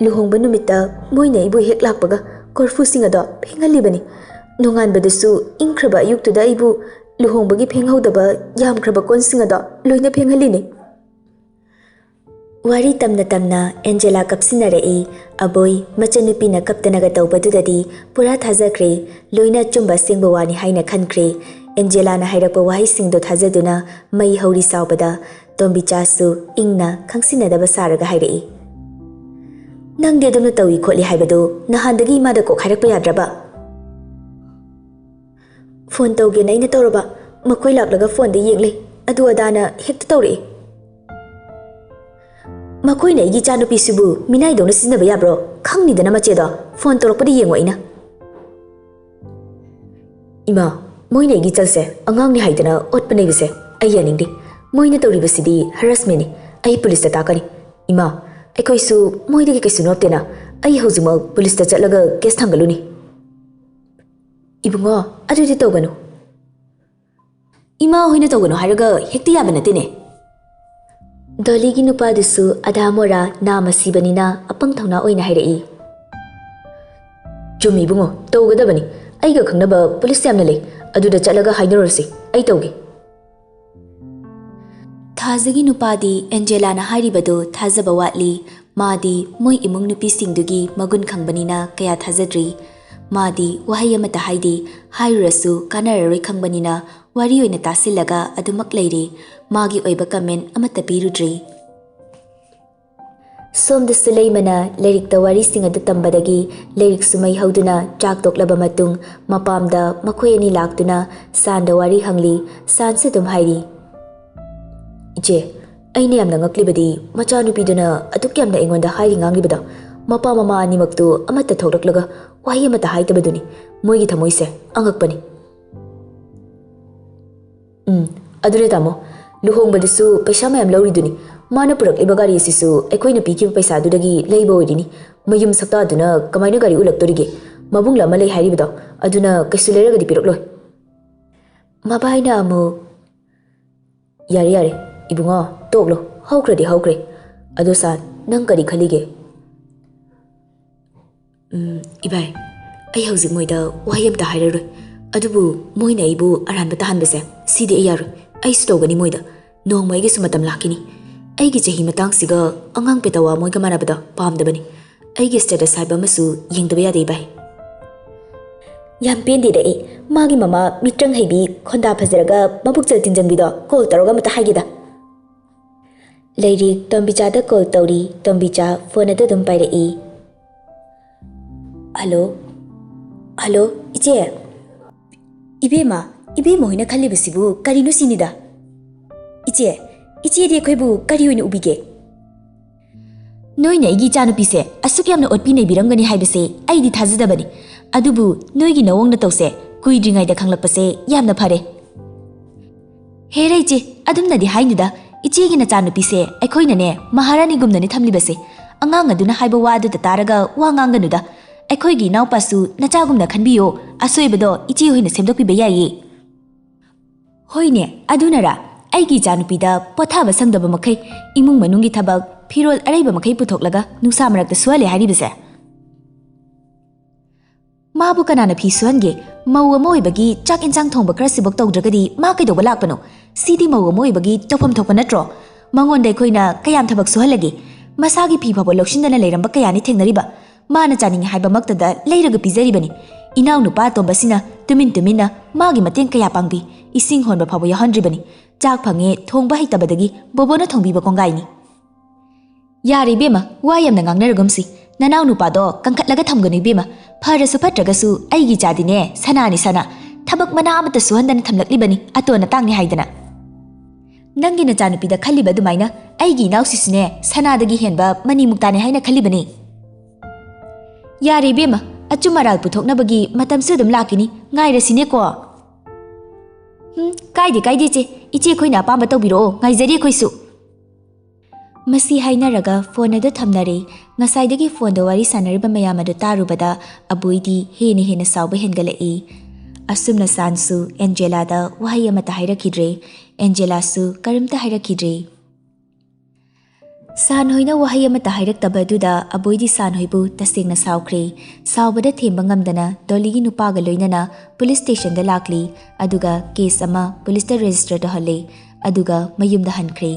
ꯂꯨꯍꯣꯡꯕ ꯅꯨꯃꯤꯠꯇ ꯃꯣꯏꯅ ꯑꯩꯕꯨ ꯍꯦꯛ ꯂꯥꯛꯄꯒ ꯀꯣꯔꯐꯨꯁꯤꯡ ꯑꯗꯣ ꯐꯦꯡꯍꯜꯂꯤꯕꯅꯤ꯫ ꯅꯣꯡꯉꯥꯟꯕꯗꯁꯨ ꯏꯪꯈ꯭ꯔꯕ ꯑꯌꯨꯛꯇꯨꯗ ꯑꯩꯕꯨ ꯂꯨꯍꯣꯡꯕꯒꯤ ꯐꯦꯡꯍꯧꯗꯕ ꯌꯥꯝꯈ꯭ꯔꯕ ꯀꯣꯟꯁꯤꯡ ꯑꯗꯣ ꯂꯣꯏꯅ ꯐꯦꯡꯍꯜꯂꯤꯅꯤ꯫" ꯋꯥꯔꯤ ꯇꯝꯅ ꯇꯝꯅ ꯑꯦꯟꯖꯦꯂꯥ ꯀꯞꯁꯤꯟꯅꯔꯛꯏ꯫ ꯑꯕꯣꯏ, ꯃꯆꯟꯅꯨꯄꯤꯅ ꯀꯞꯇꯅꯒ ꯇꯧꯕꯗꯨꯗꯗꯤ ꯄꯨꯔꯥ ꯊꯥꯖꯈ꯭ꯔꯦ꯫ ꯂꯣꯏꯅ ꯑꯆꯨꯝꯕ ꯑꯁꯦꯡꯕ ꯋꯥꯅꯤ ꯍꯥꯏꯅ ꯈꯟꯈ꯭ꯔꯦ꯫ ꯑꯦꯟꯖꯦꯂꯥꯅ ꯍꯥꯏꯔꯛꯄ ꯋꯥꯍꯩꯁꯤꯡꯗꯣ ꯊꯥꯖꯗꯨꯅ ꯃꯩ ꯍꯧꯔꯤ ꯁꯥꯎꯕꯗ ꯇꯣꯝꯕꯤꯆꯥꯁꯨ ꯏꯪꯅ ꯈꯪꯁꯤꯟꯅꯗꯕ ꯁꯥꯔꯒ ꯍꯥꯏꯔꯛꯏ꯫ "ꯅꯪꯗꯤ ꯑꯗꯨꯝꯅ ꯇꯧꯏ ꯈꯣꯠꯂꯤ ꯍꯥꯏꯕꯗꯨ ꯅꯍꯥꯟꯗꯒꯤ ꯏꯃꯥꯗ ꯀꯣꯛ ꯍꯥꯏꯔꯛꯄ ꯌꯥꯗ꯭ꯔꯕ?" "ꯐꯣꯟ ꯇꯧꯒꯦꯅ ꯑꯩꯅ ꯇꯧꯔꯕ, ꯃꯈꯣꯏ ꯂꯥꯛꯂꯒ ꯐꯣꯟꯗ ꯌꯦꯡꯂꯦ꯫ ꯑꯗꯨ ꯑꯗꯥꯅ ꯍꯦꯛꯇ ꯇꯧꯔꯛꯏ꯫ ꯃꯈꯣꯏꯅ ꯑꯩꯒꯤ ꯏꯆꯥꯅꯨꯄꯤꯁꯤꯕꯨ ꯃꯤꯅꯥꯏꯗꯧꯅ ꯁꯤꯖꯤꯟꯅꯕ ꯌꯥꯕ꯭ꯔꯣ? ꯈꯪꯅꯤꯗꯅ ꯃꯆꯦꯗꯣ꯫ ꯐꯣꯟ ꯇꯧꯔꯛꯄꯗ ꯌꯦꯡꯉꯣ ꯑꯩꯅ꯫ ꯏꯃꯥ, ꯃꯣꯏꯅ ꯑꯩꯒꯤ ꯏꯆꯜꯁꯦ ꯑꯉꯥꯡꯅꯤ ꯍꯥꯏꯗꯅ ꯑꯣꯠꯄ ꯅꯩꯕꯁꯦ ꯑꯩ ꯌꯥꯅꯤꯡꯗꯦ꯫ ꯃꯣꯏꯅ ꯇꯧꯔꯤꯕꯁꯤꯗꯤ ꯍꯔꯥꯁꯃꯦꯟꯅꯤ꯫ ꯑꯩ ꯄꯨꯂꯤꯁꯇ ꯇꯥꯛꯀꯅꯤ꯫ ꯏꯃꯥ, ꯑꯩꯈꯣꯏꯁꯨ ꯃꯣꯏꯗꯒꯤ ꯀꯩꯁꯨ ꯅꯣꯞꯇꯦꯅ꯫ ꯑꯩ ꯍꯧꯖꯤꯛꯃꯛ ꯄꯨꯂꯤꯁꯇ ꯆꯠꯂꯒ ꯀꯦꯁ ꯊꯥꯡꯒꯠꯂꯨꯅꯤ꯫ ꯏꯕꯨꯡꯉꯣ, ꯑꯗꯨꯗꯤ ꯇꯧꯒꯅꯨ꯫ ꯏꯃꯥ ꯍꯣꯏꯅ ꯇꯧꯒꯅꯨ ꯍꯥꯏꯔꯒ ꯍꯦꯛꯇ ꯌꯥꯕ ꯅꯠꯇꯦꯅꯦ꯫ ꯗꯣꯂꯤꯒꯤ ꯅꯨꯄꯥꯗꯨꯁꯨ ꯑꯙꯥ ꯃꯣꯔꯥ ꯅꯥꯝꯃ ꯁꯤꯕꯅꯤꯅ ꯑꯄꯪ ꯊꯧꯅꯥ ꯑꯣꯏꯅ ꯍꯥꯏꯔꯛꯏ꯫ ꯆꯨꯝꯃꯤ ꯏꯕꯨꯡꯉꯣ, ꯇꯧꯒꯗꯕꯅꯤ꯫ ꯑꯩꯒ ꯈꯪꯅꯕ ꯄꯨꯂꯤꯁ ꯌꯥꯝꯅ ꯂꯩ, ꯑꯗꯨꯗ ꯆꯠꯂꯒ ꯍꯥꯏꯅꯔꯨꯔꯁꯤ꯫ ꯑꯩ ꯇꯧꯒꯦ꯫ ꯊꯥꯖꯒꯤ ꯅꯨꯄꯥꯗꯤ ꯑꯦꯟꯖꯦꯂꯥꯅ ꯍꯥꯏꯔꯤꯕꯗꯨ ꯊꯥꯖꯕ ꯋꯥꯠꯂꯤ꯫ ꯃꯥꯗꯤ ꯃꯣꯏ ꯏꯃꯨꯡ ꯅꯨꯄꯤꯁꯤꯡꯗꯨꯒꯤ ꯃꯒꯨꯟ ꯈꯪꯕꯅꯤꯅ ꯀꯌꯥ ꯊꯥꯖꯗ꯭ꯔꯤ꯫ ꯃꯥꯗꯤ ꯋꯥꯍꯩ ꯑꯃꯠꯇ ꯍꯥꯏꯗꯦ, ꯍꯥꯏꯔꯨꯔꯁꯨ ꯀꯥꯟꯅꯔꯔꯣꯏ ꯈꯪꯕꯅꯤꯅ ꯋꯥꯔꯤ ꯑꯣꯏꯅ ꯇꯥꯁꯤꯜꯂꯒ ꯑꯗꯨꯃꯛ ꯂꯩꯔꯦ꯫ ꯃꯥꯒꯤ ꯑꯣꯏꯕ ꯀꯃꯦꯟ ꯑꯃꯠꯇ ꯄꯤꯔꯨꯗ꯭ꯔꯤ꯫ ꯁꯣꯝꯗꯁꯨ ꯂꯩꯃꯅ ꯂꯥꯏꯔꯤꯛꯇ ꯋꯥꯔꯤꯁꯤꯡ ꯑꯗꯨ ꯇꯝꯕꯗꯒꯤ ꯂꯥꯏꯔꯤꯛꯁꯨ ꯃꯩ ꯍꯧꯗꯨꯅ ꯆꯥꯛ ꯇꯣꯛꯂꯕ ꯃꯇꯨꯡ ꯃꯄꯥꯝꯗ ꯃꯈꯣꯏ ꯑꯅꯤ ꯂꯥꯛꯇꯨꯅ ꯁꯥꯟꯗ ꯋꯥꯔꯤ ꯍꯪꯂꯤ꯫ ꯁꯥꯟꯁꯨ ꯑꯗꯨꯝ ꯍꯥꯏꯔꯤ꯫ ꯏꯆꯦ, ꯑꯩꯅ ꯌꯥꯝꯅ ꯉꯛꯂꯤꯕꯗꯤ ꯃꯆꯥꯅꯨꯄꯤꯗꯨꯅ ꯑꯗꯨꯛ ꯌꯥꯝꯅ ꯑꯩꯉꯣꯟꯗ ꯍꯥꯏꯔꯤ ꯉꯥꯡꯂꯤꯕꯗꯣ꯫ ꯃꯄꯥ ꯃꯃꯥ ꯑꯅꯤꯃꯛꯇꯨ ꯑꯃꯠꯇ ꯊꯣꯛꯂꯛꯂꯒ ꯋꯥꯍꯩ ꯑꯃꯠꯇ ꯍꯥꯏꯗꯕꯗꯨꯅꯤ꯫ ꯃꯣꯏꯒꯤ ꯊꯃꯣꯏꯁꯦ ꯑꯉꯛꯄꯅꯤ꯫ ꯎꯝ, ꯑꯗꯨꯅꯦ ꯇꯥꯃꯣ, ꯂꯨꯍꯣꯡꯕꯗꯨꯁꯨ ꯄꯩꯁꯥ ꯃꯌꯥꯝ ꯂꯧꯔꯤꯗꯨꯅꯤ꯫ ꯃꯥꯅ ꯄꯨꯔꯛꯂꯤꯕ ꯒꯥꯔꯤ ꯑꯁꯤꯁꯨ ꯑꯩꯈꯣꯏꯅ ꯄꯤꯈꯤꯕ ꯄꯩꯁꯥꯗꯨꯗꯒꯤ ꯂꯩꯕ ꯑꯣꯏꯔꯤꯅꯤ꯫ ꯃꯌꯨꯝ ꯁꯛꯇꯥꯗꯨꯅ ꯀꯃꯥꯏꯅ ꯒꯥꯔꯤ ꯎꯠꯂꯛꯇꯣꯔꯤꯒꯦ? ꯃꯕꯨꯡꯂ ꯑꯃ ꯂꯩ ꯍꯥꯏꯔꯤꯕꯗꯣ, ꯑꯗꯨꯅ ꯀꯩꯁꯨ ꯂꯩꯔꯒꯗꯤ ꯄꯤꯔꯛꯂꯣꯏ꯫ ꯃꯕꯥꯏꯅ ꯑꯃꯨꯛ, ꯌꯥꯔꯦ, ꯌꯥꯔꯦ, ꯏꯕꯨꯡꯉꯣ, ꯇꯣꯛꯂꯣ, ꯍꯧꯈ꯭ꯔꯗꯤ ꯍꯧꯈ꯭ꯔꯦ꯫ ꯑꯗꯣ ꯁꯥꯟ, ꯅꯪ ꯀꯔꯤ ꯈꯜꯂꯤꯒꯦ? ꯎꯝ, ꯏꯕꯥꯏ, ꯑꯩ ꯍꯧꯖꯤꯛ ꯃꯣꯏꯗ ꯋꯥꯍꯩ ꯑꯝꯇ ꯍꯥꯏꯔꯔꯣꯏ꯫ ꯑꯗꯨꯕꯨ ꯃꯣꯏꯅ ꯑꯩꯕꯨ ꯑꯔꯥꯟꯕ ꯇꯥꯍꯟꯕꯁꯦ, ꯁꯤꯗꯤ ꯑꯩ ꯌꯥꯔꯣꯏ꯫ ꯑꯩꯁꯨ ꯇꯧꯒꯅꯤ ꯃꯣꯏꯗ꯫ ꯅꯣꯡꯃ ꯑꯩꯒꯤꯁꯨ ꯃꯇꯝ ꯂꯥꯛꯈꯤꯅꯤ꯫ ꯑꯩꯒꯤ ꯆꯍꯤ ꯃꯇꯥꯡꯁꯤꯒ ꯑꯉꯥꯡ ꯄꯦꯇꯋꯥ ꯃꯣꯏꯒ ꯃꯥꯟꯅꯕꯗ ꯄꯥꯝꯗꯕꯅꯤ꯫ ꯑꯩꯒꯤ status ꯍꯥꯏꯕ ꯑꯃꯁꯨ ꯌꯦꯡꯗꯕ ꯌꯥꯗꯦ, ꯏꯕꯥꯏ꯫ ꯌꯥꯝ ꯄꯦꯟꯗꯦꯗ ꯑꯩ꯫ ꯃꯥꯒꯤ ꯃꯃꯥ ꯃꯤꯇ꯭ꯔꯪ ꯍꯩꯕꯤ, ꯈꯣꯟꯗꯥ ꯐꯖꯔꯒ ꯃꯕꯨꯛꯆꯦꯜ ꯇꯤꯟꯖꯪꯕꯤꯗꯣ call ꯇꯧꯔꯒ ꯑꯃꯇ ꯍꯥꯏꯒꯦꯗ꯫ ꯂꯩꯔꯤꯛ ꯇꯣꯝꯕꯤꯆꯥꯗ call ꯇꯧꯔꯤ꯫ ꯇꯣꯝꯕꯤꯆꯥ phone ꯑꯗꯨ ꯑꯗꯨꯝ ꯄꯥꯏꯔꯛꯏ꯫ Hello? Hello, ꯏꯆꯦ? ꯏꯕꯦꯝꯃ, ꯏꯕꯦꯝꯃ ꯍꯣꯏꯅ ꯈꯜꯂꯤꯕꯁꯤꯕꯨ ꯀꯔꯤꯅꯣ ꯁꯤꯅꯤꯗ? "ꯏꯆꯦ, ꯏꯆꯦꯗꯤ ꯑꯩꯈꯣꯏꯕꯨ ꯀꯔꯤ ꯑꯣꯏꯅ ꯎꯕꯤꯒꯦ?" "ꯅꯣꯏꯅ ꯑꯩꯒꯤ ꯏꯆꯥꯅꯨꯄꯤꯁꯦ ꯑꯁꯨꯛ ꯌꯥꯝꯅ ꯑꯣꯠꯄꯤ ꯅꯩꯕꯤꯔꯝꯒꯅꯤ ꯍꯥꯏꯕꯁꯦ ꯑꯩꯗꯤ ꯊꯥꯖꯗꯕꯅꯤ꯫ ꯑꯗꯨꯕꯨ ꯅꯣꯏꯒꯤ ꯅꯑꯣꯡ ꯅꯇꯧꯁꯦ ꯀꯨꯏꯗ꯭ꯔꯤꯉꯩꯗ ꯈꯪꯂꯛꯄꯁꯦ ꯌꯥꯝꯅ ꯐꯔꯦ꯫" "ꯍꯦꯔꯥ ꯏꯆꯦ, ꯑꯗꯨꯝꯅꯗꯤ ꯍꯥꯏꯅꯨꯗ꯫ ꯏꯆꯦꯒꯤ ꯅꯆꯥꯅꯨꯄꯤꯁꯦ ꯑꯩꯈꯣꯏꯅꯅꯦ ꯃꯍꯥꯔꯥꯅꯤꯒꯨꯝꯅꯅꯦ ꯊꯝꯂꯤꯕꯁꯦ꯫ ꯑꯉꯥꯡ ꯑꯗꯨꯅ ꯍꯥꯏꯕ ꯋꯥ ꯑꯗꯨꯗ ꯇꯥꯔꯒ ꯋꯥ ꯉꯥꯡꯒꯅꯨꯗ꯫ ꯑꯩꯈꯣꯏꯒꯤ ꯏꯅꯥꯎꯄꯥꯁꯨ ꯅꯆꯥꯒꯨꯝꯅ ꯈꯟꯕꯤꯌꯣ꯫ ꯑꯁꯣꯏꯕꯗꯣ ꯏꯆꯦ ꯍꯣꯏꯅ ꯁꯦꯝꯗꯣꯛꯄꯤꯕ ꯌꯥꯏꯌꯦ꯫" "ꯍꯣꯏꯅꯦ, ꯑꯗꯨꯅꯔꯥ? ꯑꯩꯒꯤ ꯏꯆꯥꯅꯨꯄꯤꯗ ꯄꯣꯊꯥꯕ ꯁꯪꯗꯕ ꯃꯈꯩ, ꯏꯃꯨꯡ ꯃꯅꯨꯡꯒꯤ ꯊꯕꯛ, ꯐꯤꯔꯣꯜ ꯑꯔꯩꯕ ꯃꯈꯩ ꯄꯨꯊꯣꯛꯂꯒ ꯅꯨꯡꯁꯥ ꯃꯔꯛꯇ ꯁꯨꯍꯜꯂꯦ ꯍꯥꯏꯔꯤꯕꯁꯦ꯫" "ꯃꯥꯕꯨ ꯀꯅꯥꯅ ꯐꯤ ꯁꯨꯍꯟꯒꯦ? ꯃꯧ ꯑꯃ ꯑꯣꯏꯕꯒꯤ ꯆꯥꯛ ꯏꯟꯁꯥꯡ ꯊꯣꯡꯕ ꯈꯔ ꯁꯤꯕꯣꯛ ꯇꯧꯗ꯭ꯔꯒꯗꯤ ꯃꯥ ꯀꯩꯗꯧꯕ ꯂꯥꯛꯄꯅꯣ? ꯁꯤꯗꯤ ꯃꯧ ꯑꯃ ꯑꯣꯏꯕꯒꯤ ꯇꯧꯐꯝ ꯊꯣꯛꯄ ꯅꯠꯇ꯭ꯔꯣ? ꯃꯉꯣꯟꯗ ꯑꯩꯈꯣꯏꯅ ꯀꯌꯥꯝ ꯊꯕꯛ ꯁꯨꯍꯜꯂꯒꯦ? ꯃꯁꯥꯒꯤ ꯐꯤ ꯐꯥꯎꯕ ꯂꯧꯁꯤꯟꯗꯅ ꯂꯩꯔꯝꯕ ꯀꯌꯥꯅꯤ ꯊꯦꯡꯅꯔꯤꯕ꯫ ꯃꯥꯅ ꯆꯥꯅꯤꯡꯉꯤ ꯍꯥꯏꯕꯃꯛꯇꯗ ꯂꯩꯔꯒ ꯄꯤꯖꯔꯤꯕꯅꯤ꯫ ꯏꯅꯥꯎ ꯅꯨꯄꯥ ꯑꯇꯣꯝꯕꯁꯤꯅ ꯇꯨꯃꯤꯟ ꯇꯨꯃꯤꯟꯅ ꯃꯥꯒꯤ ꯃꯇꯦꯡ ꯀꯌꯥ ꯄꯥꯡꯕꯤ꯫ ꯏꯁꯤꯡ ꯍꯣꯟꯕ ꯐꯥꯎꯕ ꯌꯥꯎꯍꯟꯗ꯭ꯔꯤꯕꯅꯤ꯫ ꯆꯥꯛ ꯐꯪꯉꯦ ꯊꯣꯡꯕ ꯍꯩꯇꯕꯗꯒꯤ ꯕꯣꯕꯣꯅ ꯊꯣꯡꯕꯤꯕ ꯀꯣꯡꯒꯥꯏꯅꯤ꯫" "ꯌꯥꯔꯦ ꯏꯕꯦꯝꯃ, ꯋꯥ ꯌꯥꯝꯅ ꯉꯥꯡꯅꯔꯒꯨꯝꯁꯤ꯫ ꯅꯅꯥꯎ ꯅꯨꯄꯥꯗꯣ ꯀꯟꯈꯠꯂꯒ ꯊꯝꯒꯅꯨ ꯏꯕꯦꯝꯃ꯫ ꯐꯔꯁꯨ ꯐꯠꯇ꯭ꯔꯒꯁꯨ ꯑꯩꯒꯤ ꯏꯆꯥꯗꯤꯅꯦ ꯁꯅꯥꯅꯤ ꯁꯅꯥ꯫ ꯊꯕꯛ ꯃꯅꯥ ꯑꯃꯠꯇ ꯁꯨꯍꯟꯗꯅ ꯊꯝꯂꯛꯂꯤꯕꯅꯤ ꯑꯇꯣꯟ ꯑꯇꯥꯡꯅꯤ ꯍꯥꯏꯗꯅ꯫ ꯅꯪꯒꯤ ꯅꯆꯥꯅꯨꯄꯤꯗ ꯈꯜꯂꯤꯕ ꯑꯗꯨꯃꯥꯏꯅ ꯑꯩꯒꯤ ꯏꯅꯥꯎꯁꯤꯁꯨꯅꯦ ꯁꯅꯥꯗꯒꯤ ꯍꯦꯟꯕ ꯃꯅꯤ ꯃꯨꯛꯇꯥꯅꯤ ꯍꯥꯏꯅ ꯈꯜꯂꯤꯕꯅꯤ꯫" "ꯌꯥꯔꯦ ꯏꯕꯦꯝꯃ, ꯑꯆꯨꯝ ꯑꯔꯥꯜ ꯄꯨꯊꯣꯛꯅꯕꯒꯤ ꯃꯇꯝꯁꯨ ꯑꯗꯨꯝ ꯂꯥꯛꯈꯤꯅꯤ꯫ ꯉꯥꯏꯔꯁꯤꯅꯦꯀꯣ꯫" "ꯎꯝ, ꯀꯥꯏꯗꯦ ꯀꯥꯏꯗꯦ ꯏꯆꯦ꯫ ꯏꯆꯦ ꯑꯩꯈꯣꯏꯅ ꯑꯄꯥꯝꯕ ꯇꯧꯕꯤꯔꯛꯑꯣ, ꯉꯥꯏꯖꯔꯤ ꯑꯩꯈꯣꯏꯁꯨ꯫" ꯃꯁꯤ ꯍꯥꯏꯅꯔꯒ ꯐꯣꯟ ꯑꯗꯨ ꯊꯝꯅꯔꯦ꯫ ꯉꯁꯥꯏꯗꯒꯤ ꯐꯣꯟꯗ ꯋꯥꯔꯤ ꯁꯥꯟꯅꯔꯤꯕ ꯃꯌꯥꯝ ꯑꯗꯨ ꯇꯥꯔꯨꯕꯗ ꯑꯕꯣꯏꯗꯤ ꯍꯦꯟꯅ ꯍꯦꯟꯅ ꯁꯥꯎꯕ ꯍꯦꯟꯒꯠꯂꯛꯏ꯫ ꯑꯁꯨꯝꯅ ꯁꯥꯟꯁꯨ ꯑꯦꯟꯖꯦꯂꯥꯗ ꯋꯥꯍꯩ ꯑꯃꯠꯇ ꯍꯥꯏꯔꯛꯈꯤꯗ꯭ꯔꯦ꯫ ꯑꯦꯟꯖꯦꯂꯥꯁꯨ ꯀꯔꯤꯝꯇ ꯍꯥꯏꯔꯛꯈꯤꯗ꯭ꯔꯦ꯫ ꯁꯥꯟ ꯍꯣꯏꯅ ꯋꯥꯍꯩ ꯑꯃꯠꯇ ꯍꯥꯏꯔꯛꯇꯕ ꯑꯗꯨꯗ ꯑꯕꯣꯏꯗꯤ ꯁꯥꯟ ꯍꯣꯏꯕꯨ ꯇꯁꯦꯡꯅ ꯁꯥꯎꯈ꯭ꯔꯦ꯫ ꯁꯥꯎꯕꯗ ꯊꯦꯝꯕ ꯉꯝꯗꯅ ꯗꯣꯂꯤꯒꯤ ꯅꯨꯄꯥꯒ ꯂꯣꯏꯅꯅ ꯄꯨꯂꯤꯁ ꯁ꯭ꯇꯦꯁꯟꯗ ꯂꯥꯛꯂꯤ꯫ ꯑꯗꯨꯒ ꯀꯦꯁ ꯑꯃ ꯄꯨꯂꯤꯁꯇ ꯔꯦꯖꯤꯁꯇꯔ ꯇꯧꯍꯜꯂꯦ꯫ ꯑꯗꯨꯒ ꯃꯌꯨꯝꯗ ꯍꯟꯈ꯭ꯔꯦ꯫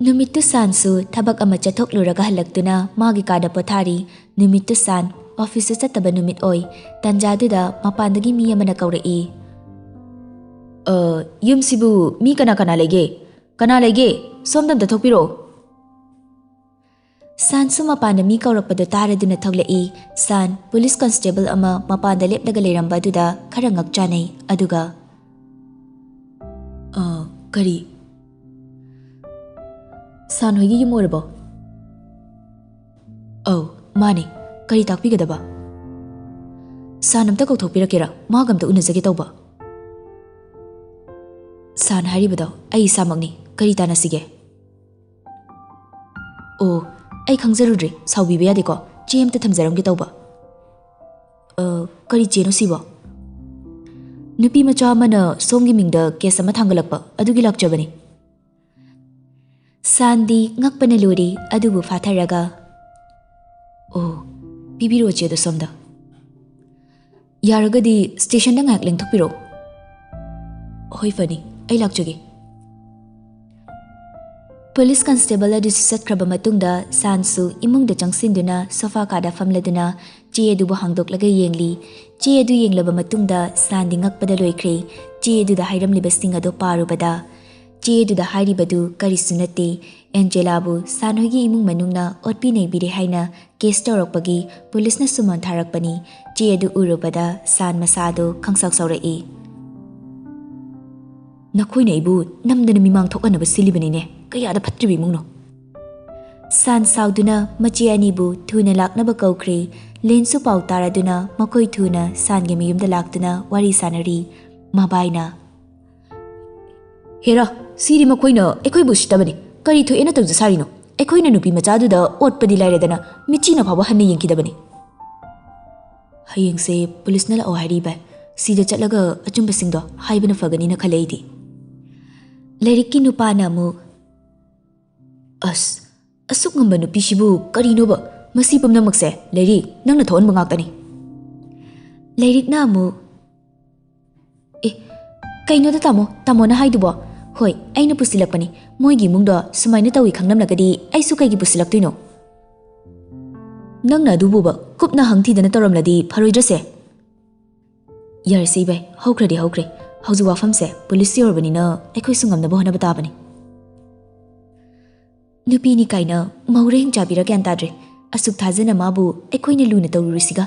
ꯅꯨꯃꯤꯠꯇꯨ ꯁꯥꯟꯁꯨ ꯊꯕꯛ ꯑꯃ ꯆꯠꯊꯣꯛꯂꯨꯔꯒ ꯍꯜꯂꯛꯇꯨꯅ ꯃꯥꯒꯤ ꯀꯥꯗ ꯄꯣꯊꯥꯔꯤ꯫ ꯅꯨꯃꯤꯠꯇꯨ ꯁꯥꯟ ꯑꯣꯐꯤꯁꯇ ꯆꯠꯇꯕ ꯅꯨꯃꯤꯠ ꯑꯣꯏ꯫ ꯇꯟꯖꯥꯗꯨꯗ ꯃꯄꯥꯟꯗꯒꯤ ꯃꯤ ꯑꯃꯅ ꯀꯧꯔꯛꯏ꯫ "ꯑ, ꯌꯨꯝꯁꯤꯕꯨ ꯃꯤ ꯀꯅꯥ ꯀꯅꯥ ꯂꯩꯒꯦ? ꯀꯅꯥ ꯂꯩꯒꯦ? ꯁꯣꯝꯗ ꯑꯝꯇ ꯊꯣꯛꯄꯤꯔꯛꯑꯣ꯫" ꯁꯥꯟꯁꯨ ꯃꯄꯥꯟꯗ ꯃꯤ ꯀꯧꯔꯛꯄꯗꯨ ꯇꯥꯔꯗꯨꯅ ꯊꯣꯛꯂꯛꯏ꯫ ꯁꯥꯟ ꯄꯨꯂꯤꯁ ꯀꯟꯁꯇꯦꯕꯜ ꯑꯃ ꯃꯄꯥꯟꯗ ꯂꯦꯞꯂꯒ ꯂꯩꯔꯝꯕ ꯑꯗꯨꯗ ꯈꯔ ꯉꯛꯆꯥꯅꯩ꯫ ꯑꯗꯨꯒ, ꯑ, ꯀꯔꯤ? ꯁꯥꯟ ꯍꯣꯏꯒꯤ ꯌꯨꯝ ꯑꯣꯏꯔꯕꯣ? ꯑꯧ, ꯃꯥꯅꯦ꯫ ꯀꯔꯤ ꯇꯥꯛꯄꯤꯒꯗꯕ? ꯁꯥꯟ ꯑꯝꯇ ꯀꯧꯊꯣꯛꯄꯤꯔꯛꯀꯦꯔꯥ? ꯃꯥꯒ ꯑꯝꯇ ꯎꯅꯖꯒꯦ ꯇꯧꯕ꯫ ꯁꯥꯟ ꯍꯥꯏꯔꯤꯕꯗꯣ ꯑꯩ ꯏꯁꯥꯃꯛꯅꯤ꯫ ꯀꯔꯤ ꯇꯥꯟꯅꯁꯤꯒꯦ? ꯑꯣ, ꯑꯩ ꯈꯪꯖꯔꯨꯗ꯭ꯔꯦ꯫ ꯁꯥꯎꯕꯤꯕ ꯌꯥꯗꯦꯀꯣ꯫ ꯆꯦ ꯑꯝꯇ ꯊꯝꯖꯔꯝꯒꯦ ꯇꯧꯕ꯫ ꯑ, ꯀꯔꯤ ꯆꯦꯅꯣ ꯁꯤꯕꯣ? ꯅꯨꯄꯤ ꯃꯆꯥ ꯑꯃꯅ ꯁꯣꯝꯒꯤ ꯃꯤꯡꯗ ꯀꯦꯁ ꯑꯃ ꯊꯥꯡꯒꯠꯂꯛꯄ, ꯑꯗꯨꯒꯤ ꯂꯥꯛꯆꯕꯅꯤ꯫ ꯁꯥꯟꯗꯤ ꯉꯛꯄꯅ ꯂꯣꯏꯔꯦ, ꯑꯗꯨꯕꯨ ꯐꯥꯊꯔꯒ, "ꯑꯣ, ꯄꯤꯕꯤꯔꯣ ꯆꯦꯗꯣ ꯁꯣꯝꯗ꯫ ꯌꯥꯔꯒꯗꯤ ꯁ꯭ꯇꯦꯁꯟꯗ ꯉꯥꯏꯍꯥꯛ ꯂꯦꯡꯊꯣꯛꯄꯤꯔꯛꯑꯣ꯫" "ꯍꯣꯏ, ꯐꯅꯤ, ꯑꯩ ꯂꯥꯛꯆꯒꯦ꯫" ꯄꯨꯂꯤꯁ ꯀꯟꯁꯇꯦꯕꯜ ꯑꯗꯨꯁꯨ ꯆꯠꯈ꯭ꯔꯕ ꯃꯇꯨꯡꯗ ꯁꯥꯟꯁꯨ ꯏꯃꯨꯡꯗ ꯆꯪꯁꯤꯟꯗꯨꯅ ꯁꯣꯐꯥ ꯀꯥꯗ ꯐꯝꯂꯗꯨꯅ ꯆꯦ ꯑꯗꯨꯕꯨ ꯍꯥꯡꯗꯣꯛꯂꯒ ꯌꯦꯡꯂꯤ꯫ ꯆꯦ ꯑꯗꯨ ꯌꯦꯡꯂꯕ ꯃꯇꯨꯡꯗ ꯁꯥꯟꯗꯤ ꯉꯛꯄꯗ ꯂꯣꯏꯈ꯭ꯔꯦ꯫ ꯆꯦ ꯑꯗꯨꯗ ꯍꯥꯏꯔꯝꯂꯤꯕꯁꯤꯡ ꯑꯗꯨ ꯄꯥꯔꯨꯕꯗ, ꯆꯦ ꯑꯗꯨꯗ ꯍꯥꯏꯔꯤꯕꯗꯨ ꯀꯔꯤꯁꯨ ꯅꯠꯇꯦ, ꯑꯦꯟꯖꯦꯂꯥꯕꯨ ꯁꯥꯟ ꯍꯣꯏꯒꯤ ꯏꯃꯨꯡ ꯃꯅꯨꯡꯅ ꯑꯣꯠꯄꯤ ꯅꯩꯕꯤꯔꯦ ꯍꯥꯏꯅ ꯀꯦꯁ ꯇꯧꯔꯛꯄꯒꯤ ꯄꯨꯂꯤꯁꯅ ꯁꯨꯃꯣꯟ ꯊꯥꯔꯛꯄꯅꯤ꯫ ꯆꯦ ꯑꯗꯨ ꯎꯔꯨꯕꯗ ꯁꯥꯟ ꯃꯁꯥꯗꯨ ꯈꯪꯁꯥꯎ ꯁꯥꯎꯔꯛꯏ꯫ "ꯅꯈꯣꯏꯅ ꯑꯩꯕꯨ ꯅꯝꯗꯅ ꯃꯤꯃꯥꯡ ꯊꯣꯛꯍꯟꯅꯕ ꯁꯤꯜꯂꯤꯕꯅꯤꯅꯦ꯫ ꯀꯌꯥꯗ ꯐꯠꯇ꯭ꯔꯤꯕ ꯏꯃꯨꯡꯅꯣ!" ꯁꯥꯟ ꯁꯥꯎꯗꯨꯅ ꯃꯆꯦ ꯑꯅꯤꯕꯨ ꯊꯨꯅ ꯂꯥꯛꯅꯕ ꯀꯧꯈ꯭ꯔꯦ꯫ ꯂꯤꯟꯁꯨ ꯄꯥꯎ ꯇꯥꯔꯗꯨꯅ ꯃꯈꯣꯏ ꯊꯨꯅ ꯁꯥꯟꯒꯤ ꯃꯌꯨꯝꯗ ꯂꯥꯛꯇꯨꯅ ꯋꯥꯔꯤ ꯁꯥꯟꯅꯔꯤ꯫ ꯃꯕꯥꯏꯅ, "ꯍꯦꯔꯥ, ꯁꯤꯗꯤ ꯃꯈꯣꯏꯅ ꯑꯩꯈꯣꯏꯕꯨ ꯎꯁꯤꯠꯇꯕꯅꯤ꯫ ꯀꯔꯤ ꯊꯣꯛꯑꯦꯅ ꯇꯧꯖ ꯁꯥꯔꯤꯅꯣ? ꯑꯩꯈꯣꯏꯅ ꯅꯨꯄꯤ ꯃꯆꯥꯗꯨꯗ ꯑꯣꯠꯄꯗꯤ ꯂꯥꯏꯔꯗꯅ ꯃꯤꯆꯤꯅ ꯐꯥꯎꯕ ꯍꯟꯅ ꯌꯦꯡꯈꯤꯗꯕꯅꯤ꯫ ꯍꯌꯦꯡꯁꯦ ꯄꯨꯂꯤꯁꯅ ꯂꯥꯛꯑꯣ ꯍꯥꯏꯔꯤ ꯚꯥꯏ꯫ ꯁꯤꯗ ꯆꯠꯂꯒ ꯑꯆꯨꯝꯕꯁꯤꯡꯗꯣ ꯍꯥꯏꯕꯅ ꯐꯒꯅꯤꯅ ꯈꯜꯂꯦ ꯑꯩꯗꯤ꯫" ꯂꯥꯏꯔꯤꯛꯀꯤ ꯅꯨꯄꯥꯅ ꯑꯃꯨꯛ, "ꯑꯁ, ꯑꯁꯨꯛ ꯉꯝꯕ ꯅꯨꯄꯤꯁꯤꯕꯨ ꯀꯔꯤꯅꯣꯕ? ꯃꯁꯤ ꯄꯨꯝꯅꯃꯛꯁꯦ ꯂꯥꯏꯔꯤꯛ ꯅꯪꯅ ꯊꯣꯛꯍꯟꯕ ꯉꯥꯛꯇꯅꯤ꯫" ꯂꯥꯏꯔꯤꯛꯅ ꯑꯃꯨꯛ, "ꯑꯦ, ꯀꯩꯅꯣꯗ ꯇꯥꯃꯣ, ꯇꯥꯃꯣꯅ ꯍꯥꯏꯗꯨꯕꯣ? ꯍꯣꯏ, ꯑꯩꯅ ꯄꯨꯁꯤꯜꯂꯛꯄꯅꯤ꯫ ꯃꯣꯏꯒꯤ ꯏꯃꯨꯡꯗꯣ ꯁꯨꯃꯥꯏꯅ ꯇꯧꯏ ꯈꯪꯂꯝꯂꯒꯗꯤ ꯑꯩꯁꯨ ꯀꯩꯒꯤ ꯄꯨꯁꯤꯜꯂꯛꯇꯣꯏꯅꯣ? ꯅꯪꯅ ꯑꯗꯨꯕꯨꯕ ꯀꯨꯞꯅ ꯍꯪꯊꯤꯗꯅ ꯇꯧꯔꯝꯂꯗꯤ ꯐꯔꯣꯏꯗ꯭ꯔꯁꯦ?" "ꯌꯥꯔꯦꯁꯦ ꯏꯕꯥꯏ, ꯍꯧꯈ꯭ꯔꯗꯤ ꯍꯧꯈ꯭ꯔꯦ꯫ ꯍꯧꯖꯤꯛ ꯋꯥꯐꯝꯁꯦ ꯄꯨꯂꯤꯁ ꯌꯧꯔꯕꯅꯤꯅ ꯑꯩꯈꯣꯏꯁꯨ ꯉꯝꯅꯕ ꯍꯣꯠꯅꯕ ꯇꯥꯕꯅꯤ꯫" ꯅꯨꯄꯤꯅꯤ ꯀꯥꯏꯅ ꯃꯧꯔꯦ ꯍꯤꯡꯆꯥꯕꯤꯔ ꯒ꯭ꯌꯥꯟ ꯇꯥꯗ꯭ꯔꯦ꯫ ꯑꯁꯨꯛ ꯊꯥꯖꯅ ꯃꯥꯕꯨ ꯑꯩꯈꯣꯏꯅ ꯂꯨꯅ ꯇꯧꯔꯨꯔꯤꯁꯤꯒ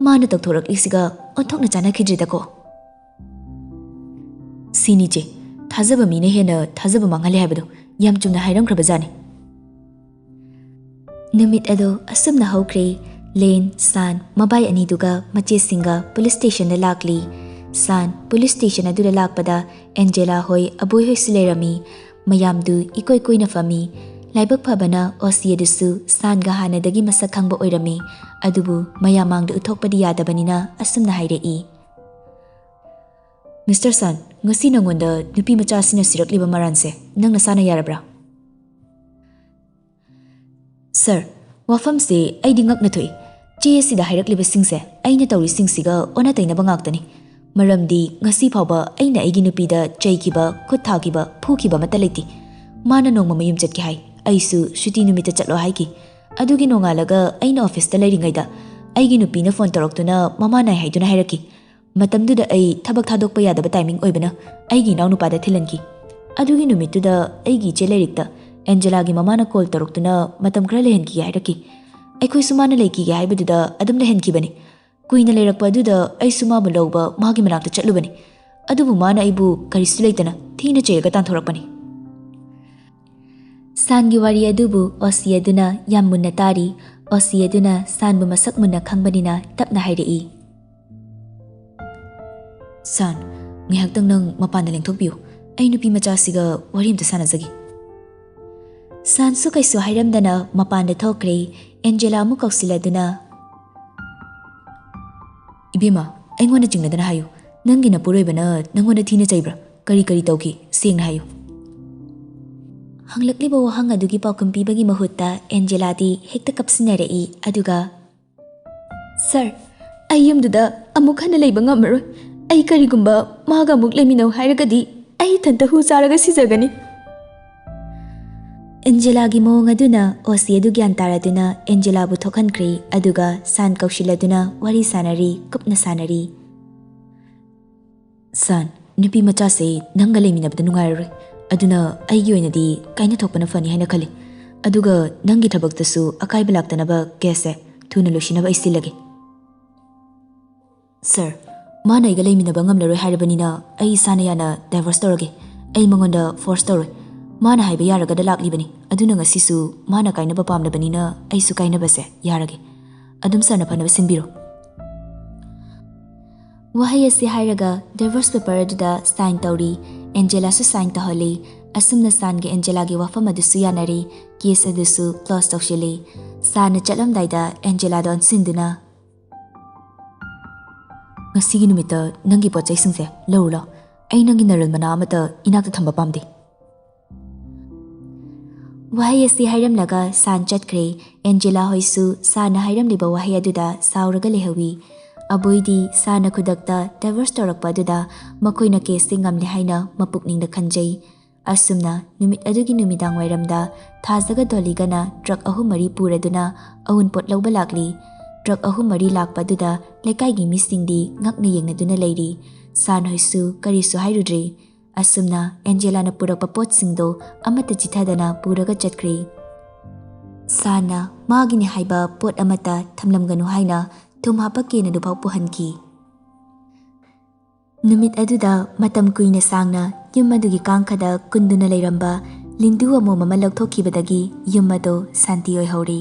ꯃꯥꯅ ꯇꯧꯊꯣꯔꯛꯂꯤꯁꯤꯒ ꯑꯣꯟꯊꯣꯛꯅ ꯆꯥꯟꯅꯈꯤꯗ꯭ꯔꯦꯗꯀꯣ꯫ ꯁꯤꯅꯤ ꯆꯦ, ꯊꯥꯖꯕ ꯃꯤꯅ ꯍꯦꯟꯅ ꯊꯥꯖꯕ ꯃꯥꯡꯍꯜꯂꯦ ꯍꯥꯏꯕꯗꯣ ꯌꯥꯝ ꯆꯨꯝꯅ ꯍꯥꯏꯔꯝꯈ꯭ꯔꯕꯖꯥꯠꯅꯤ꯫ ꯅꯨꯃꯤꯠ ꯑꯗꯨ ꯑꯁꯨꯝꯅ ꯍꯧꯈ꯭ꯔꯦ꯫ ꯂꯦꯟ, ꯁꯥꯟ, ꯃꯕꯥꯏ ꯑꯅꯤꯗꯨꯒ ꯃꯆꯦꯁꯤꯡꯒ ꯄꯨꯂꯤꯁ ꯁ꯭ꯇꯦꯁꯟꯗ ꯂꯥꯛꯂꯤ꯫ ꯁꯥꯟ ꯄꯨꯂꯤꯁ ꯁ꯭ꯇꯦꯁꯟ ꯑꯗꯨꯗ ꯂꯥꯛꯄꯗ ꯑꯦꯟꯖꯦꯂꯥ ꯍꯣꯏ, ꯑꯕꯣꯏ ꯍꯣꯏꯁꯨ ꯂꯩꯔꯝꯃꯤ꯫ ꯃꯌꯥꯝꯗꯨ ꯏꯀꯣꯏ ꯀꯣꯏꯅ ꯐꯝꯃꯤ꯫ ꯂꯥꯏꯕꯛ ꯐꯕꯅ ꯑꯣꯁꯤ ꯑꯗꯨꯁꯨ ꯁꯥꯟꯒ ꯍꯥꯟꯅꯗꯒꯤ ꯃꯁꯛ ꯈꯪꯕ ꯑꯣꯏꯔꯝꯃꯤ꯫ ꯑꯗꯨꯕꯨ ꯃꯌꯥꯝ ꯃꯥꯡꯗ ꯎꯠꯊꯣꯛꯄꯗꯤ ꯌꯥꯗꯕꯅꯤꯅ ꯑꯁꯨꯝꯅ ꯍꯥꯏꯔꯛꯏ, "ꯃꯤꯁꯇꯔ ꯁꯥꯟ, ꯉꯁꯤ ꯅꯉꯣꯟꯗ ꯅꯨꯄꯤ ꯃꯆꯥꯁꯤꯅ ꯁꯤꯔꯛꯂꯤꯕ ꯃꯔꯥꯟꯁꯦ ꯅꯪ ꯅꯁꯥꯅ ꯌꯥꯔꯕ꯭ꯔꯥ?" "ꯁꯥꯔ, ꯋꯥꯐꯝꯁꯦ ꯑꯩꯗꯤ ꯉꯛꯅ ꯊꯣꯛꯏ꯫ ꯆꯦ ꯑꯁꯤꯗ ꯍꯥꯏꯔꯛꯂꯤꯕꯁꯤꯡꯁꯦ ꯑꯩꯅ ꯇꯧꯔꯤꯁꯤꯡꯁꯤꯒ ꯑꯣꯟꯅ ꯇꯩꯅꯕ ꯉꯥꯛꯇꯅꯤ꯫ ꯃꯔꯝꯗꯤ ꯉꯁꯤ ꯐꯥꯎꯕ ꯑꯩꯅ ꯑꯩꯒꯤ ꯅꯨꯄꯤꯗ ꯆꯩꯈꯤꯕ, ꯈꯨꯠ ꯊꯥꯈꯤꯕ, ꯐꯨꯈꯤꯕ ꯑꯃꯠꯇ ꯂꯩꯇꯦ꯫ ꯃꯥꯅ ꯅꯣꯡꯃ ꯃꯌꯨꯝ ꯆꯠꯀꯦ ꯍꯥꯏ, ꯑꯩꯁꯨ ꯁꯨꯇꯤ ꯅꯨꯃꯤꯠꯇ ꯆꯠꯂꯣ ꯍꯥꯏꯈꯤ꯫ ꯑꯗꯨꯒꯤ ꯅꯣꯡꯉꯥꯜꯂꯒ ꯑꯩꯅ ꯑꯣꯐꯤꯁꯇ ꯂꯩꯔꯤꯉꯩꯗ ꯑꯩꯒꯤ ꯅꯨꯄꯤꯅ ꯐꯣꯟ ꯇꯧꯔꯛꯇꯨꯅ ꯃꯃꯥ ꯅꯥꯏ ꯍꯥꯏꯗꯨꯅ ꯍꯥꯏꯔꯛꯈꯤ꯫ ꯃꯇꯝꯗꯨꯗ ꯑꯩ ꯊꯕꯛ ꯊꯥꯗꯣꯛꯄ ꯌꯥꯗꯕ ꯇꯥꯏꯃꯤꯡ ꯑꯣꯏꯕꯅ ꯑꯩꯒꯤ ꯏꯅꯥꯎꯅꯨꯄꯥꯗ ꯊꯤꯜꯍꯟꯈꯤ꯫ ꯑꯗꯨꯒꯤ ꯅꯨꯃꯤꯠꯇꯨꯗ ꯑꯩꯒꯤ ꯏꯆꯦ ꯂꯥꯏꯔꯤꯛꯇ ꯑꯦꯟꯖꯦꯂꯥꯒꯤ ꯃꯃꯥꯅ ꯀꯣꯜ ꯇꯧꯔꯛꯇꯨꯅ ꯃꯇꯝ ꯈꯔ ꯂꯩꯍꯟꯈꯤꯒꯦ ꯍꯥꯏꯔꯛꯈꯤ꯫ ꯑꯩꯈꯣꯏꯁꯨ ꯃꯥꯅ ꯂꯩꯈꯤꯒꯦ ꯍꯥꯏꯕꯗꯨꯗ ꯑꯗꯨꯝ ꯂꯩꯍꯟꯈꯤꯕꯅꯤ꯫ ꯀꯨꯏꯅ ꯂꯩꯔꯛꯄ ꯑꯗꯨꯗ ꯑꯩꯁꯨ ꯃꯥꯕꯨ ꯂꯧꯕ ꯃꯥꯒꯤ ꯃꯅꯥꯛꯇ ꯆꯠꯂꯨꯕꯅꯤ꯫ ꯑꯗꯨꯕꯨ ꯃꯥꯅ ꯑꯩꯕꯨ ꯀꯔꯤꯁꯨ ꯂꯩꯇꯅ ꯊꯤꯅ ꯆꯩꯔꯒ ꯇꯥꯟꯊꯣꯔꯛꯄꯅꯤ꯫" ꯁꯥꯟꯒꯤ ꯋꯥꯔꯤ ꯑꯗꯨꯕꯨ ꯑꯣꯁꯤ ꯑꯗꯨꯅ ꯌꯥꯝ ꯃꯨꯟꯅ ꯇꯥꯔꯤ꯫ ꯑꯣꯁꯤ ꯑꯗꯨꯅ ꯁꯥꯟꯕꯨ ꯃꯁꯛ ꯃꯨꯟꯅ ꯈꯪꯕꯅꯤꯅ ꯇꯞꯅ ꯍꯥꯏꯔꯛꯏ, "ꯁꯥꯟ, ꯉꯥꯏꯍꯥꯛꯇꯪ ꯅꯪ ꯃꯄꯥꯟꯗ ꯂꯦꯡꯊꯣꯛꯄꯤꯌꯨ꯫ ꯑꯩ ꯅꯨꯄꯤ ꯃꯆꯥꯁꯤꯒ ꯋꯥꯔꯤ ꯑꯝꯇ ꯁꯥꯟꯅꯖꯒꯦ꯫" ꯁꯥꯟꯁꯨ ꯀꯩꯁꯨ ꯍꯥꯏꯔꯝꯗꯅ ꯃꯄꯥꯟꯗ ꯊꯣꯛꯈ꯭ꯔꯦ꯫ ꯑꯦꯟꯖꯦꯂꯥ ꯑꯃꯨꯛ ꯀꯧꯁꯤꯜꯂꯗꯨꯅ, "ꯏꯕꯦꯝꯃ, ꯑꯩꯉꯣꯟꯗ ꯆꯤꯡꯅꯗꯅ ꯍꯥꯏꯌꯨ꯫ ꯅꯪꯒꯤ ꯅꯄꯨꯔꯣꯏꯕꯅ ꯅꯪꯉꯣꯟꯗ ꯊꯤꯅ ꯆꯩꯕ꯭ꯔꯥ? ꯀꯔꯤ ꯀꯔꯤ ꯇꯧꯈꯤ? ꯁꯦꯡꯅ ꯍꯥꯏꯌꯨ꯫" ꯍꯪꯂꯛꯂꯤꯕ ꯋꯥꯍꯪ ꯑꯗꯨꯒꯤ ꯄꯥꯎꯈꯨꯝ ꯄꯤꯕꯒꯤ ꯃꯍꯨꯠꯇ ꯑꯦꯟꯖꯦꯂꯥꯗꯤ ꯍꯦꯛꯇ ꯀꯞꯁꯤꯟꯅꯔꯛꯏ꯫ ꯑꯗꯨꯒ, "ꯁꯥꯔ, ꯑꯩ ꯌꯨꯝꯗꯨꯗ ꯑꯃꯨꯛ ꯍꯟꯅ ꯂꯩꯕ ꯉꯝꯃꯔꯣꯏ꯫ ꯑꯩ ꯀꯔꯤꯒꯨꯝꯕ ꯃꯥꯒ ꯑꯃꯨꯛ ꯂꯩꯃꯤꯟꯅꯧ ꯍꯥꯏꯔꯒꯗꯤ ꯑꯩ ꯏꯊꯟꯇ ꯍꯨ ꯆꯥꯔꯒ ꯁꯤꯖꯒꯅꯤ꯫" ꯑꯦꯟꯖꯦꯂꯥꯒꯤ ꯃꯑꯣꯡ ꯑꯗꯨꯅ ꯑꯣꯁꯤ ꯑꯗꯨ ꯒ꯭ꯌꯥꯟ ꯇꯥꯔꯗꯨꯅ ꯑꯦꯟꯖꯦꯂꯥꯕꯨ ꯊꯣꯛꯍꯟꯈ꯭ꯔꯦ꯫ ꯑꯗꯨꯒ ꯁꯥꯟ ꯀꯧꯁꯤꯜꯂꯗꯨꯅ ꯋꯥꯔꯤ ꯁꯥꯟꯅꯔꯤ, ꯀꯨꯞꯅ ꯁꯥꯟꯅꯔꯤ꯫ "ꯁꯥꯟ, ꯅꯨꯄꯤ ꯃꯆꯥꯁꯦ ꯅꯪꯒ ꯂꯩꯃꯤꯟꯅꯕꯗ ꯅꯨꯡꯉꯥꯏꯔꯔꯣꯏ꯫ ꯑꯗꯨꯅ ꯑꯩꯒꯤ ꯑꯣꯏꯅꯗꯤ ꯀꯥꯏꯅꯊꯣꯛꯄꯅ ꯐꯅꯤ ꯍꯥꯏꯅ ꯈꯜꯂꯤ꯫ ꯑꯗꯨꯒ ꯅꯪꯒꯤ ꯊꯕꯛꯇꯁꯨ ꯑꯀꯥꯏꯕ ꯂꯥꯛꯇꯅꯕ ꯀꯦꯁꯁꯦ ꯊꯨꯅ ꯂꯣꯏꯁꯤꯟꯅꯕ ꯑꯩ ꯁꯤꯜꯂꯒꯦ꯫" "ꯁꯥꯔ, ꯃꯥꯅ ꯑꯩꯒ ꯂꯩꯃꯤꯟꯅꯕ ꯉꯝꯂꯔꯣꯏ ꯍꯥꯏꯔꯕꯅꯤꯅ ꯑꯩ ꯏꯁꯥꯅ ꯌꯥꯅ ꯗꯥꯏꯚꯣꯔꯁ ꯇꯧꯔꯒꯦ꯫ ꯑꯩ ꯃꯉꯣꯟꯗ ꯐꯣꯔꯁ ꯇꯧꯔꯣꯏ꯫ ꯃꯥꯅ ꯍꯥꯏꯕ ꯌꯥꯔꯒꯗ ꯂꯥꯛꯂꯤꯕꯅꯤ꯫ ꯑꯗꯨꯅ ꯉꯁꯤꯁꯨ ꯃꯥꯅ ꯀꯥꯏꯅꯕ ꯄꯥꯝꯂꯕꯅꯤꯅ ꯑꯩꯁꯨ ꯀꯥꯏꯅꯕꯁꯦ ꯌꯥꯔꯒꯦ꯫ ꯑꯗꯨꯝ ꯁꯥꯔꯅ ꯐꯅꯕ ꯁꯤꯟꯕꯤꯔꯣ꯫ ꯋꯥꯍꯩ ꯑꯁꯤ ꯍꯥꯏꯔꯒ ꯗꯥꯏꯚꯣꯔꯁ ꯄꯦꯄꯔ ꯑꯗꯨꯗ ꯁꯥꯏꯟ ꯇꯧꯔꯤ꯫ ꯑꯦꯟꯖꯦꯂꯥꯁꯨ ꯁꯥꯏꯟ ꯇꯧꯍꯜꯂꯤ꯫ ꯑꯁꯨꯝꯅ ꯁꯥꯟꯒ ꯑꯦꯟꯖꯦꯂꯥꯒꯤ ꯋꯥꯐꯝ ꯑꯗꯨꯁꯨ ꯌꯥꯅꯔꯤ꯫ ꯀꯦꯁ ꯑꯗꯨꯁꯨ ꯀ꯭ꯂꯣꯁ ꯇꯧꯁꯤꯜꯂꯤ꯫ ꯁꯥꯟꯅ ꯆꯠꯂꯝꯗꯥꯏꯗ ꯑꯦꯟꯖꯦꯂꯥꯗ ꯑꯣꯟꯁꯤꯟꯗꯨꯅ, "ꯉꯁꯤꯒꯤ ꯅꯨꯃꯤꯠꯇ ꯅꯪꯒꯤ ꯄꯣꯠ ꯆꯩꯁꯤꯡꯁꯦ ꯂꯧꯔꯨ ꯂꯥꯎ꯫ ꯑꯩ ꯅꯪꯒꯤ ꯅꯔꯜ ꯃꯅꯥ ꯑꯃꯠꯇ ꯏꯅꯥꯛꯇ ꯊꯝꯕ ꯄꯥꯝꯗꯦ"꯫ ꯋꯥꯍꯩ ꯑꯁꯤ ꯍꯥꯏꯔꯝꯂꯒ ꯁꯥꯟ ꯆꯠꯈ꯭ꯔꯦ꯫ ꯑꯦꯟꯖꯦꯂꯥ ꯍꯣꯏꯁꯨ ꯁꯥꯟꯅ ꯍꯥꯏꯔꯝꯂꯤꯕ ꯋꯥꯍꯩ ꯑꯗꯨꯗ ꯁꯥꯎꯔꯒ ꯂꯩꯍꯧꯏ꯫ ꯑꯕꯣꯏꯗꯤ ꯁꯥꯟꯅ ꯈꯨꯗꯛꯇ ꯗꯥꯏꯚꯣꯔꯁ ꯇꯧꯔꯛꯄ ꯑꯗꯨꯗ ꯃꯈꯣꯏꯅ ꯀꯦꯁꯁꯤ ꯉꯝꯂꯦ ꯍꯥꯏꯅ ꯃꯄꯨꯛꯅꯤꯡꯗ ꯈꯟꯖꯩ꯫ ꯑꯁꯨꯝꯅ ꯅꯨꯃꯤꯠ ꯑꯗꯨꯒꯤ ꯅꯨꯃꯤꯗꯥꯡ ꯋꯥꯏꯔꯝꯗ ꯊꯥꯖꯒ ꯗꯣꯂꯤꯒꯅ ꯇ꯭ꯔꯛ ꯑꯍꯨꯝ ꯃꯔꯤ ꯄꯨꯔꯗꯨꯅ ꯑꯎꯟꯄꯣꯠ ꯂꯧꯕ ꯂꯥꯛꯂꯤ꯫ ꯇ꯭ꯔꯛ ꯑꯍꯨꯝ ꯃꯔꯤ ꯂꯥꯛꯄ ꯑꯗꯨꯗ ꯂꯩꯀꯥꯏꯒꯤ ꯃꯤꯁꯤꯡꯗꯤ ꯉꯛꯅ ꯌꯦꯡꯅꯗꯨꯅ ꯂꯩꯔꯤ꯫ ꯁꯥꯟ ꯍꯣꯏꯁꯨ ꯀꯔꯤꯁꯨ ꯍꯥꯏꯔꯨꯗ꯭ꯔꯤ꯫ ꯑꯁꯨꯝꯅ ꯑꯦꯟꯖꯦꯂꯥꯅ ꯄꯨꯔꯛꯄ ꯄꯣꯠꯁꯤꯡꯗꯣ ꯑꯃꯠꯇ ꯆꯤꯊꯗꯅ ꯄꯨꯔꯒ ꯆꯠꯈ꯭ꯔꯤ꯫ ꯁꯥꯟꯅ ꯃꯥꯒꯤꯅꯤ ꯍꯥꯏꯕ ꯄꯣꯠ ꯑꯃꯠꯇ ꯊꯝꯂꯝꯒꯅꯨ ꯍꯥꯏꯅ ꯊꯨꯝ ꯍꯥꯞꯄ ꯀꯦꯟ ꯑꯗꯨꯐꯥꯎ ꯄꯨꯍꯟꯈꯤ꯫ ꯅꯨꯃꯤꯠ ꯑꯗꯨꯗ ꯃꯇꯝ ꯀꯨꯏꯅ ꯁꯥꯡꯅ ꯌꯨꯝ ꯑꯗꯨꯒꯤ ꯀꯥꯡꯈꯗ ꯀꯨꯟꯗꯨꯅ ꯂꯩꯔꯝꯕ ꯂꯤꯟꯗꯨ ꯑꯃꯣꯝ ꯑꯃ ꯂꯧꯊꯣꯛꯈꯤꯕꯗꯒꯤ ꯌꯨꯝ ꯑꯗꯨ ꯁꯥꯟꯇꯤ ꯑꯣꯏꯍꯧꯔꯤ꯫